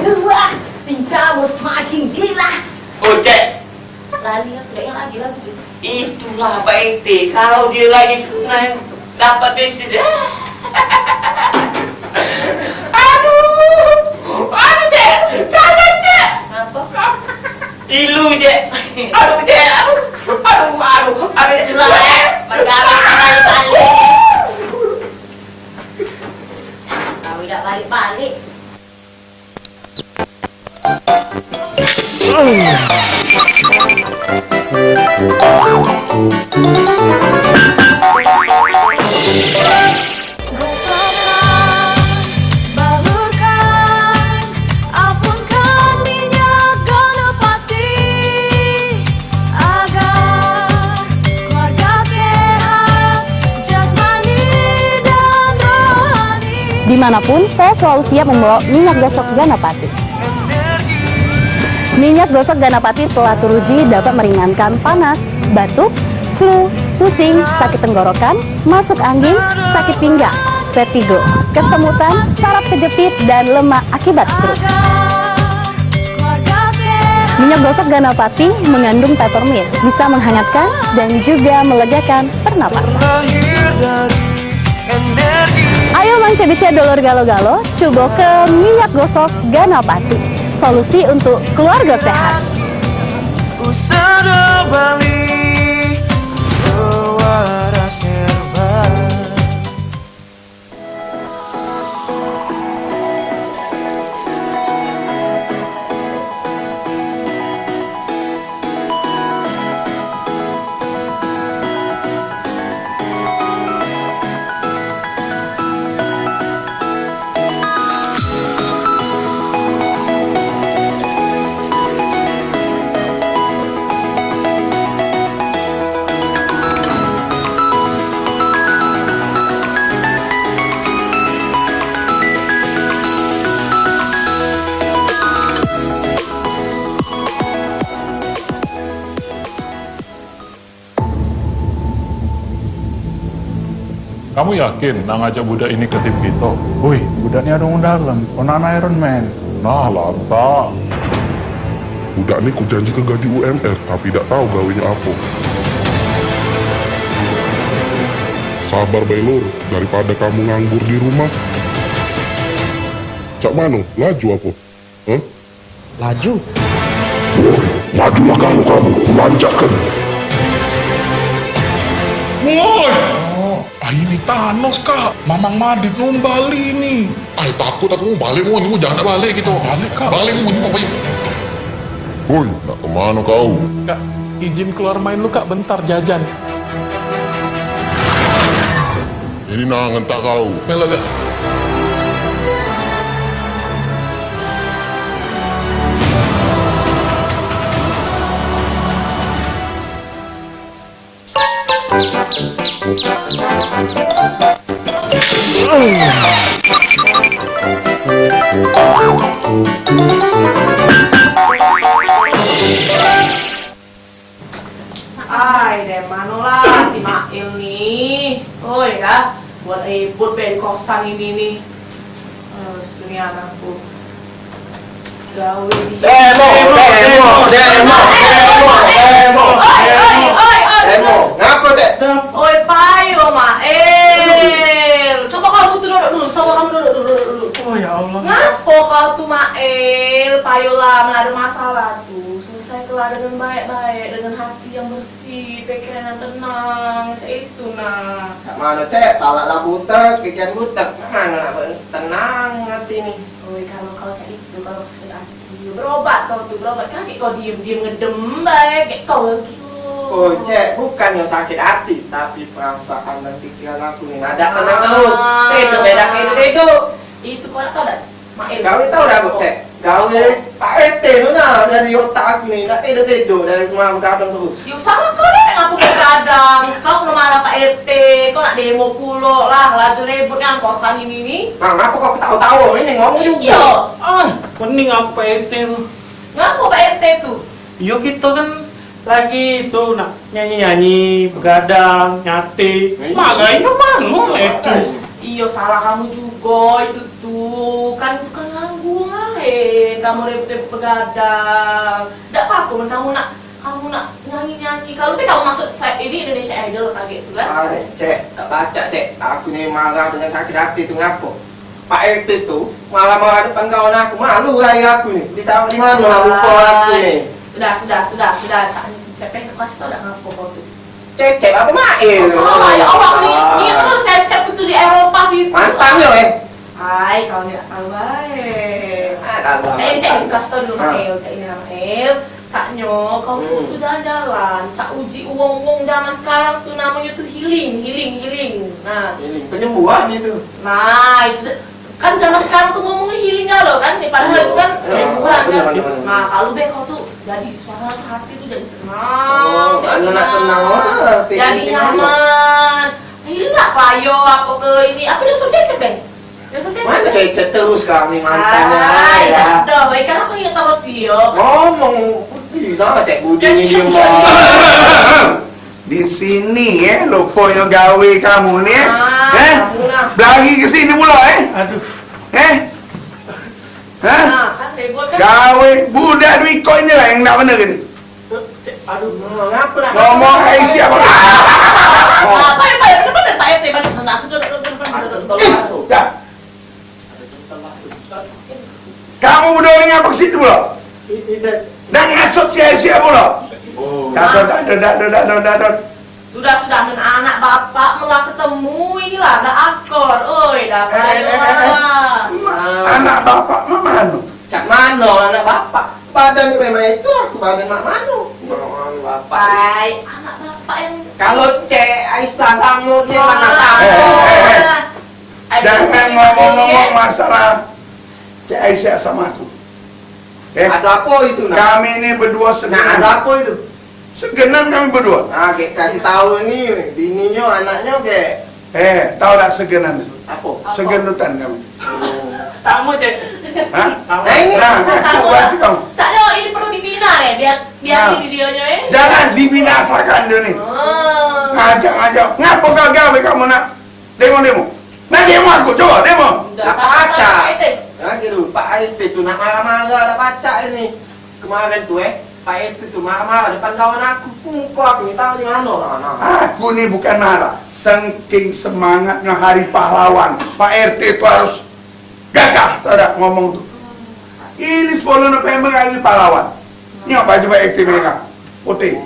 dua, tingkahmu semakin gila. Oh, Cek. Lali aku, dak ingat lagi lagu tu. Itulah Pak R T, kalau dio lagi senang, dapat bisnis. Aduh, aduh, Cek, jangan, Cek. Ngapo? Ilu, Cek. Aduh, Cek, aduh, aduh, aduh, aduh, Cek. Itulah, Cek. Mendarat balik-balik. Kau dak balik-balik. Gosokkan, balurkan, apunkan minyak ganapati agar keluarga sehat jasmani dan rohani. Dimanapun, saya selalu siap membawa minyak gosok Ganapati. Minyak gosok Ganapati telah teruji dapat meringankan panas, batuk, flu, pusing, sakit tenggorokan, masuk angin, sakit pinggang, vertigo, kesemutan, saraf kejepit, dan lemak akibat stroke. Minyak gosok Ganapati mengandung peppermint, bisa menghangatkan dan juga melegakan pernapasan. Ayo Mang Cebicet dulur galo-galo, cubo ke minyak gosok Ganapati. Solusi untuk keluarga sehat. Usada Bali, pewaras herbal. Kamu yakin nak ngajak budak ini ke tim kito? Woi, budak ni ado wong dalem, ponakan Iron Man. Nah, lantak. Budak ni ku janjike gaji U M R, tapi dak tau gawenyo apo. Sabar bae, Lur, daripado kamu nganggur di rumah. Cak mano? Laju apo? Hah? Laju. Woi, lajulah kamu, kamu, kumanjakan. Woi! Oh, ah, ini Thanos, Kak. Mamang Madrid numbali ini. Ai, takut aku, balik mau, ini mau, jangan balik gitu. Balik, Kak. Balik mau, ini mau, ayo. Woi, nak kemano kau? Kak, izin keluar main lu, Kak, bentar jajan. Ini nah ngentak kau. Melo gak? Ai, dari mano lah si Mail ni? Oi, dah. Buat ribut be di kosan ini ni. Eh, suni anakku. Gawe di Demo, demo, demo, demo, demo, Oi, oi, demo. Oi, oi. Demo. Ngapo, Cek? Oi, payo, Mail. Coba kamu tu duduk dulu. Coba kamu duduk dulu, duduk dulu. Oh, ya Allah. Ngapo kau tu, Mail? Payolah, men ado masalah tu. Selesaikanlah dengan baik-baik, dengan hati yang bersih, pikiran yang tenang, cak itu nah. Cak mano, Cek? Palak lah butek, pikiran butek. Cak mano nak tenang hati ni? Oi, kalau kau cak itu, kalau kau sakit hati, bro. Berobat kau tu, berobat. Kan kau diem-diem ngedem bae, kayak kau lagi. Oh, Cek, bukan yang sakit hati, tapi perasaan dan pikiran aku ni dak tenang terus. Tidur, beda tidur, tidur. Itu kau nak tahu dak, Mail? Gawe tahu dak, Cek? Gawe Pak R T tu nah, dari otak aku ni, nak tidur-tidur dari semalam begadang terus. Yo, salah kau dah, ngapo kau begadang? Kau kena marah Pak R T, kau nak demo pulo lah, laju ribut dengan kosan ini ni. Nah, ngapo kau ketawa-tawa ini ngomong juga? Iyo. Ah, pening aku Pak R T tu. Ngapo Pak R T tu? Yo, kito kan lagi tu nak nyanyi-nyanyi, begadang, nyatik. Iyo. Malah inyo mano itu? Iyo, salah kamu jugo itu tu. Kan itu kan nganggu lain. Kamu ribut-ribut begadang. Dak apo-apo men kamu nak, kamu nak nyanyi-nyanyi. Kalu be kamu masuk se-, ini Indonesia Idol kaget tu kan? Ah, Cek, dak pacak, Cek. Aku ni marah dengan sakit hati tu ngapo? Pak R T tu marah-marah depan kawan aku, malu raya aku ni. Ditaruh di mano muko aku ni? Sudah, sudah, sudah, sudah. Cak ni Cecep, eh, kau kasih tau dak ngapo kau tu? Cecep apo Mail? Oh, salah, ya Allah, ni, ni terus Cecep tu di Eropa situ. Mantan yo, eh? Hai, kau ni dak tahu bae. Ah, dak tahu. Cak ni, Cak, kasih tau dulu, Mail. Cak ni, Mail. Caknyo, kau tu jalan-jalan, cak uji uwong-uwong zaman sekarang tu namonyo tu healing, healing, healing. Nah. Healing, penyembuhan itu. Nah, itu de-, kan zaman sekarang tu ngomongnyo healing galo kan, ni padahal itu kan penyembuhan kan. Nah, kalu be kau tu jadi suasana tu hati tu jadi tenang. Oh, cak anu nak tenang, oh, jadi nyaman. Healing lah, kelayo apo ke ini, apo nyusul Cecep be? Mano Cecep terus kami mantannya, ah, ya. Dah, baik kan aku ingat terus dia. Ngomong, ih, dah, Cek Budi ni dia mah. Di sini, eh, luponyo gawe kamu ni, eh. Eh? Belagi ke sini pula, eh? Aduh. Eh? Hah? Nah, kan ribut kan? Gawe budak duit kau inilah yang dak bener ini. Aduh, ngapo lah? Ngomong, hai, siapo? Apa yang balik? Bener, Pak R T, balik. Nah, sudah, sudah, sudah, sudah, sudah. Dah. Kamu beduo ni ngapo ke situ pula? Dak ngasut sia-sia pula. Dak, dak, dak, dak, dak, dak, dak. Sudah, sudah, men anak bapak men la ketemu, inilah dak akor. Oi, dah. Eh, eh, eh, eh, eh. Anak bapak mano? Cak mano anak bapak? Badan memang itu, aku badan mak mano? Mak mano bapak? Hai, anak bapak yang... Kalu Cek Aisyah samo Cek Mana samo? Eh, eh, eh, eh. Jangan ngomong-ngomong masalah Cek Aisyah samo aku. Eh? Ado apo itu, nah? Kami ni beduo segenan. Nah, ado apo itu? Segenan kami beduo. Nah, kek kasih tau ni, bininyo, anaknyo, kek. Eh, tau dak segenan? Apo? Segenutan kami. Oh. Samo, Cek. Hah? Samo. Nah, ini nah, samo. Berarti kamu. Cak, yo, ini perlu dibina, eh, biar, biar nah, ini videonyo, eh. Jangan dibinasakan dia ni. Oh. Ngajak-ngajak. Ngapo gagal be kamu nak demo-demo? Nah, demo aku, coba demo. Dak pacak. Nah, gitu, Pak R T tu nak marah-marah, dak pacak ini. Kemarin tu, eh, Pak R T tu marah-marah depan kawan aku. Muko aku minta di mano, nah, nah. Aku ni bukan marah. Saking semangatnyo Hari Pahlawan, Pak R T tu harus gagah, tau dak, ngomong tu. Ini sepuluh November Hari Pahlawan. Nyok baju bae aktif mereka. Putih.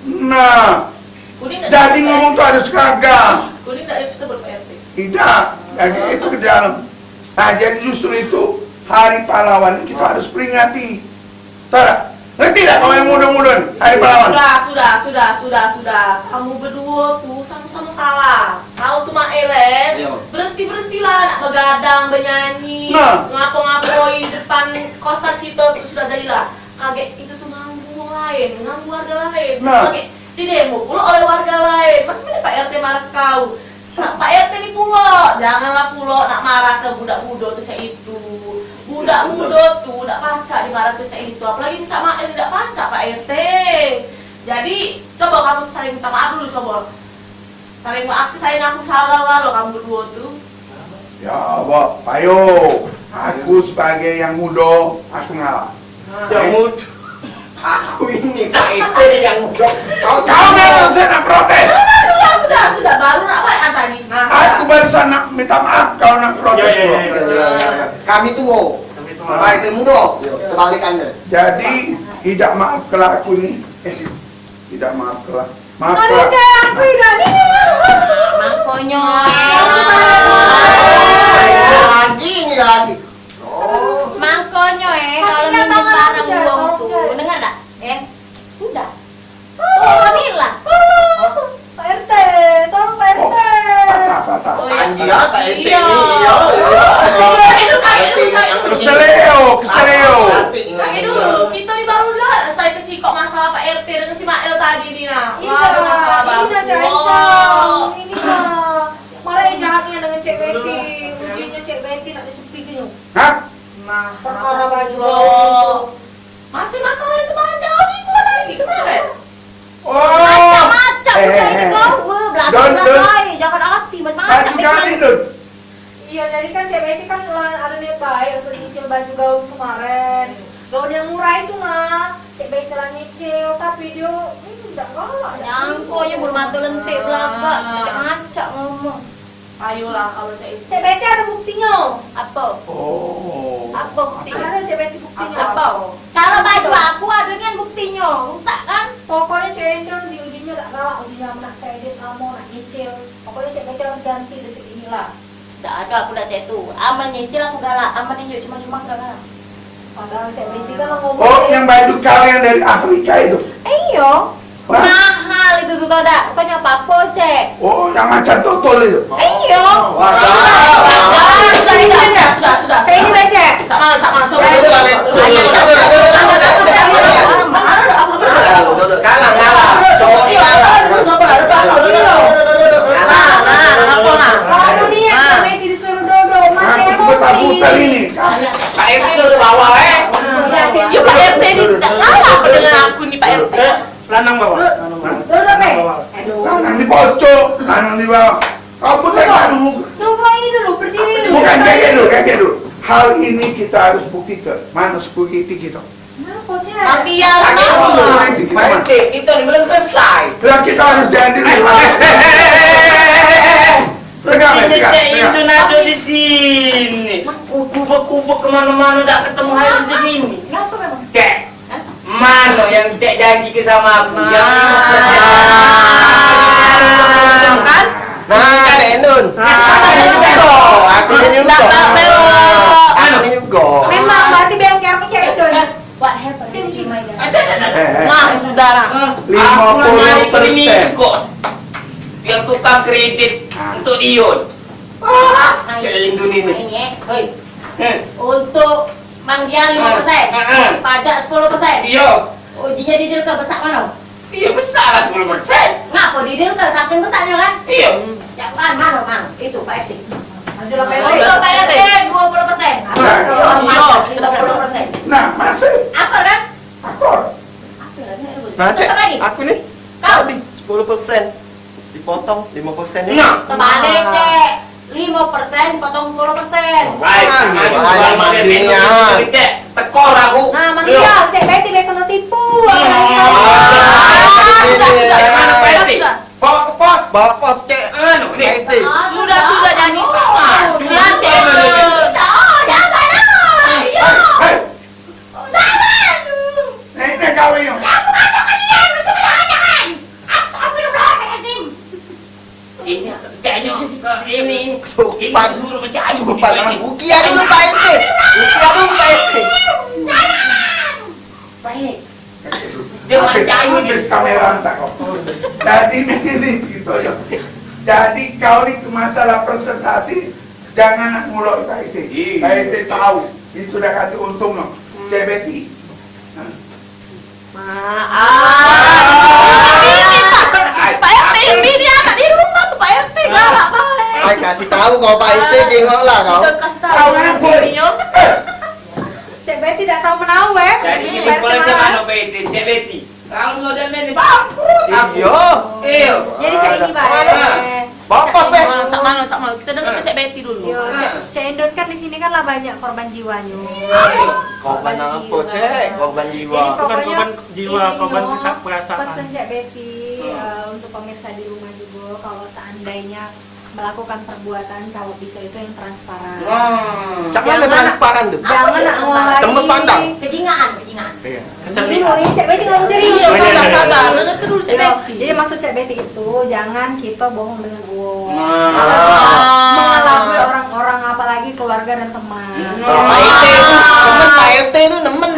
Nah. Kuning dak jadi disebut ngomong tu harus gagah. Kuning dak disebut Pak R T. Tidak. Jadi itu ke dalam. Nah, jadi justru itu Hari Pahlawan kita harus peringati. Tau dak? Ngerti dak kau yang muda-muda ni? Hari Pahlawan. Sudah, sudah, sudah, sudah, sudah. Kamu beduo tu samo-samo salah. Kau tu, Mak Elen, berenti-berentilah nak begadang, benyanyi, ngapo-ngapoi depan kosan kito tu sudah jadilah. Kagek itu tu nganggu wong laen, nganggu warga laen. Nah. Kagek di demo pulo oleh warga laen. Masih mano Pak R T marah ke kau? Nah, Pak R T ni pulo, janganlah pulo nak marah ke budak mudo tu cak itu. Budak mudo tu dak pacak dimarah ke cak itu, apolagi cak Mak Elen dak pacak Pak R T. Jadi, coba kamu saling minta maaf dulu, coba. Saling maaf, saling ngaku salah lah lo kamu beduo tu. Ya, Bok, payo. Aku sebagai yang mudo, aku ngalah. Yang mudo. Aku ini Pak R T yang mudo. Kau tahu nggak, saya nak protes. Sudah, sudah, sudah, sudah. Baru nak baik tadi. Nah, aku barusan nak minta maaf, kau nak protes, Bok. Ya, ya, ya, ya. Kami tuo. Kami tuo. Pak R T mudo. Kebalikannya. Jadi, tidak maaf kalau aku ni. Eh, tidak maaf kalau Maaf, Kak. Cak, aku idak ni. Mangkonyo. Lagi ni lagi. Oh. Mangko Tanyo, eh, kalau minjem barang uwong tu, dengar dak? Eh, sudah. Turunilah. Pak R T, tolong Pak R T. Patah, patah. Anjir, Pak R T ni, iya, iya. Keseleo, keseleo. Tapi dulu, kita ni baru lah selesai ke sikok masalah Pak R T dengan si Mael tadi ni, nah. Wah, ada masalah baru. Ini lah. Marah jahatnya dengan Cek Betty. Ujinyo Cek Betty nak disepi tu. Hah? Nah, perkara baju gaul tu. Masih masalah itu, Bang. Dah, ini pula lagi kemarin. Oh. Macam-macam eh, udah ini eh, kau, eh. Belajar, belajar, jangan hati, macam-macam. Iya, jadi kan Cek Betty kan lah ada niat baik untuk nyicil baju gaun kemarin. Gaun yang murah itu, nah. Cek Betty lah nyicil, tapi dia, hmm, dak galak. Nyangko je bulu mata lentik belagak, ngacak-ngacak ngomong. Ayolah, kalau cak itu. Cek Betty ada buktinyo. Apo? Oh. Apo buktinyo? Ada Cek Betty buktinyo. Apo? Cara baju aku ada nian buktinyo. Rusak kan? Pokoknyo Cek Endon di ujingnyo dak galak, ujingnyo nak kredit lamo, nak nyicil. Pokoknyo Cek Betty harus ganti detik inilah. Dak ada aku dak cak itu. Amen nyicil aku galak, amen injuk cuma-cuma aku dak galak. Padahal Cek Betty kan ngomong. Oh, yang baju kau yang dari Afrika itu? Iyo. Hah? Mahal itu tu, tau dak? Bukannya apa-apa, Cek. Oh, yang macam totol itu? Iyo. Wah, sudah, sudah, sudah, sudah. Cek ini, Cek. Sama, sama, sama. Kalah, kalah. Cowok kalah. Kalah, nah, nah, apa, nah? Aku ni yang Cek Betty disuruh duduk, masih emosi. Pak R T duduk bawah, eh. Yo, Pak R T ni tak kalah apa dengan aku ni, Pak R T. Lanang bawah. Duduk, Pe. Lanang di pojok, lanang di bawah. Kau pun tak tahu. Coba ini dulu, berdiri dulu. Bukan, kayak dulu, kayak dulu. Hal ini kita harus buktikan. Mana security kita? Kenapa, Cek? Mafia. Pak R T, kita ni belum selesai. Lah, kita harus diadili. Pegang, pegang, pegang. Itu nado di sini. Kubur-kubur kemana-mana, tak ketemu hari di sini. Kenapa memang? Cek. Mano yang Cek janjike samo aku? Nah. Yang ini kan? Nah, Cek Endon. Nah. Aku ni jugo. Aku ni jugo. Aku ni jugo. Memang berarti bengkel aku Cek Endon. Sini, sini. Eh, eh. Nah, sudah lah. Lima puluh persen. Aku nyari kredit kok. Yang tukang kredit untuk Dion. Ah, Cek Endon ini. Ini, eh. Hoi. Eh. Untuk Mang Dian limo persen. Ah, ah, ah. Pajak sepuluh persen. Iyo. Uji jadi dirke besak mano? Iyo, besak lah sepuluh persen. Ngapo di dirke saking besaknyo kan? Iyo. Hmm. Cak kan mano, Mang? Itu Pak R T. Hasil Pak R T. Itu Pak R T dua puluh persen. Nah. Iyo, dua puluh persen. Nah, masih. Akur kan? Akur. Akur kan? Nah, Cek, aku ni tadi sepuluh persen. Dipotong limo persen ni. Nah. Terbalik, Cek. Limo persen potong sepuluh persen. Baik, baik, baik, baik, Cek. Tekor aku. Nah, Mang Dion, Cek Betty be kena tipu. Sudah, sudah, sudah. Mana Pak R T? Bawa ke pos. Bawa pos, Cek. Anu, ni. Pak R T. Sudah, sudah, jadi. Sudah, Cek. Oh, jangan, ah. Iyo. Hei, hei. Jangan. Nenek kau ini. Aku kata ke dia, lu tu jangan. Astagfirullahaladzim. Ini percayanya ke ini. Ini suruh percaya. Sumpah, jangan. Ukia dulu, Pak R T. Ukia dulu, Pak R T. Baik. Jangan habis, percaya habis kamera tak kau. Jadi ini, ini gitu ya. Jadi kau ni masalah presentasi, jangan nak ngulur Pak R T. Iya. Pak R T tahu. Ini sudah kata untung no. Hmm. Cek Betty. Nah. Maaf. Ini, Pak. Pak R T ini dia anak di rumah tu, Pak R T galak bae. Ai, kasih tahu kau Pak R T, jengoklah kau. Kita kasih tahu. Tahu apa? Ini, yo. Cek Betty dak tahu menau, eh. Jadi ini Pak R T boleh ke mana? Mana Betty? Cek Betty. Kalau udah main ni bangkrut aku. Iyo. Iyo. Jadi cak ini, Pak. Mana? Bawa pos, Be. Sak mano, sak mano. Kita dengar Cek Betty dulu. Yo, Cek, Cek Endon kan di sini kan lah banyak korban jiwanya. Korban apa, Cek? Korban jiwa. Jadi pokoknya korban jiwa, korban intinya perasaan. Pesen Cek Betty, eh, untuk pemirsa di rumah juga, kalau seandainya melakukan perbuatan, kalau bisa itu yang transparan. Wah. Cak mano transparan tu? Jangan nak ngeluarin. Tembus pandang. Kejingaan, kejingaan. Iya. Kesenian. Dulu ni, Cek Betty ngomong serius. Iya, iya, iya. Sabar, sabar. Dengar dulu, Cek Betty. Jadi maksud Cek Betty itu, jangan kita bohong dengan uang. Nah. Apalagi mengelabui orang-orang, apalagi keluarga dan teman. Hmm. Pak R T tu, temen Pak R T tu nemen.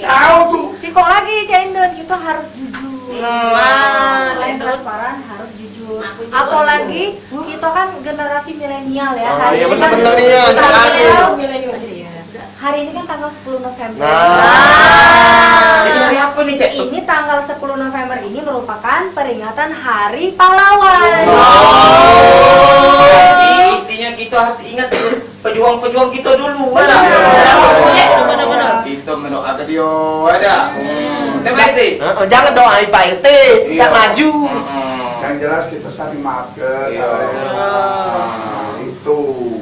Tahu tu. Sikok lagi, Cak Indun, kita harus jujur. Nah. Selain transparan, harus jujur. Apalagi kita kan generasi milenial ya. Ah, hari iya, ini kan bener-bener nih, anak milenial. Iya. Hari ini kan tanggal sepuluh November. Nah. Ini hari apa nih, Cek? Ini tanggal sepuluh November ini merupakan peringatan Hari Pahlawan. Oh. Jadi, intinya kita harus ingat dulu pejuang-pejuang kita dulu, kan? Iya. Iya. Kita mendoakan dia, ada. Hmm. Kan, Pak R T? Heeh, jangan doain Pak R T, iya, tak maju. Heeh. Yang jelas kita saling maafkan. Iya. Nah, itu.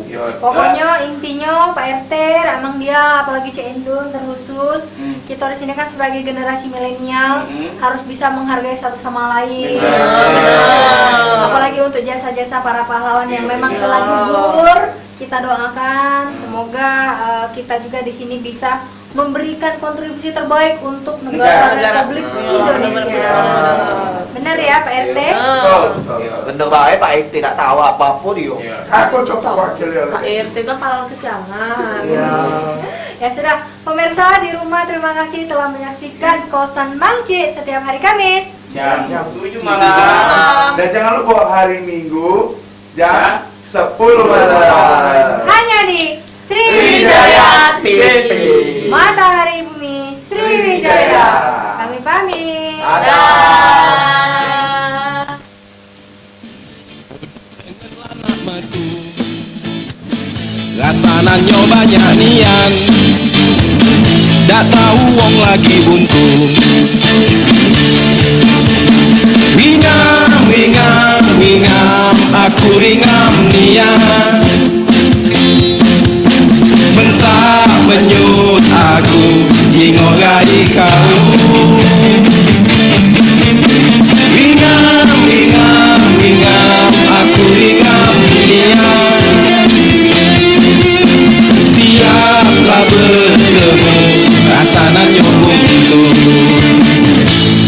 Iya. Pokoknya intinya Pak R T, emang dia, apalagi Cek Indun terkhusus, hmm, kita di sini kan sebagai generasi milenial, hmm, harus bisa menghargai satu sama lain. Benar. Apalagi untuk jasa-jasa para pahlawan yang, iya, memang, iya, telah gugur. Kita doakan, hmm, semoga, eh, kita juga di sini bisa memberikan kontribusi terbaik untuk negara, negara, Republik, hmm, Indonesia. Benar, benar, benar. Benar ya, Pak R T? Iya. Betul, betul. Iya. Bener bae, Pak R T tak tahu apa-apa dia. Iya. Aku cocok wakil ya. Pak R T kan pahlawan kesiangan. Iya. Ya sudah, pemirsa di rumah, terima kasih telah menyaksikan Kosan Mang Cik setiap hari Kamis. Jam tujuh malam. Dan jangan lupa hari Minggu jam sepuluh malam. Hanya di Sriwijaya T V. Matahari Bumi Sriwijaya. Kami pamit. Dadah. Rasananyo banyak nian, dak tau wong lagi buntu. Ringam, ringam, ringam, aku ringam nian. Bentak menyut aku, ingok rai kau. Ringam, ringam, ringam, aku ringam nian. Tiap lah betemu, rasananyo buntu.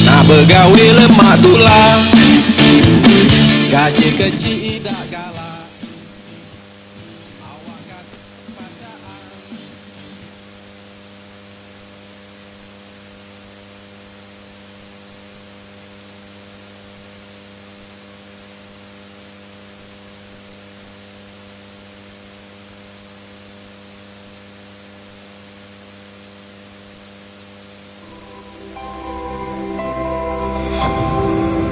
Nak begawe lemak tulah, gaji kecik idak galak.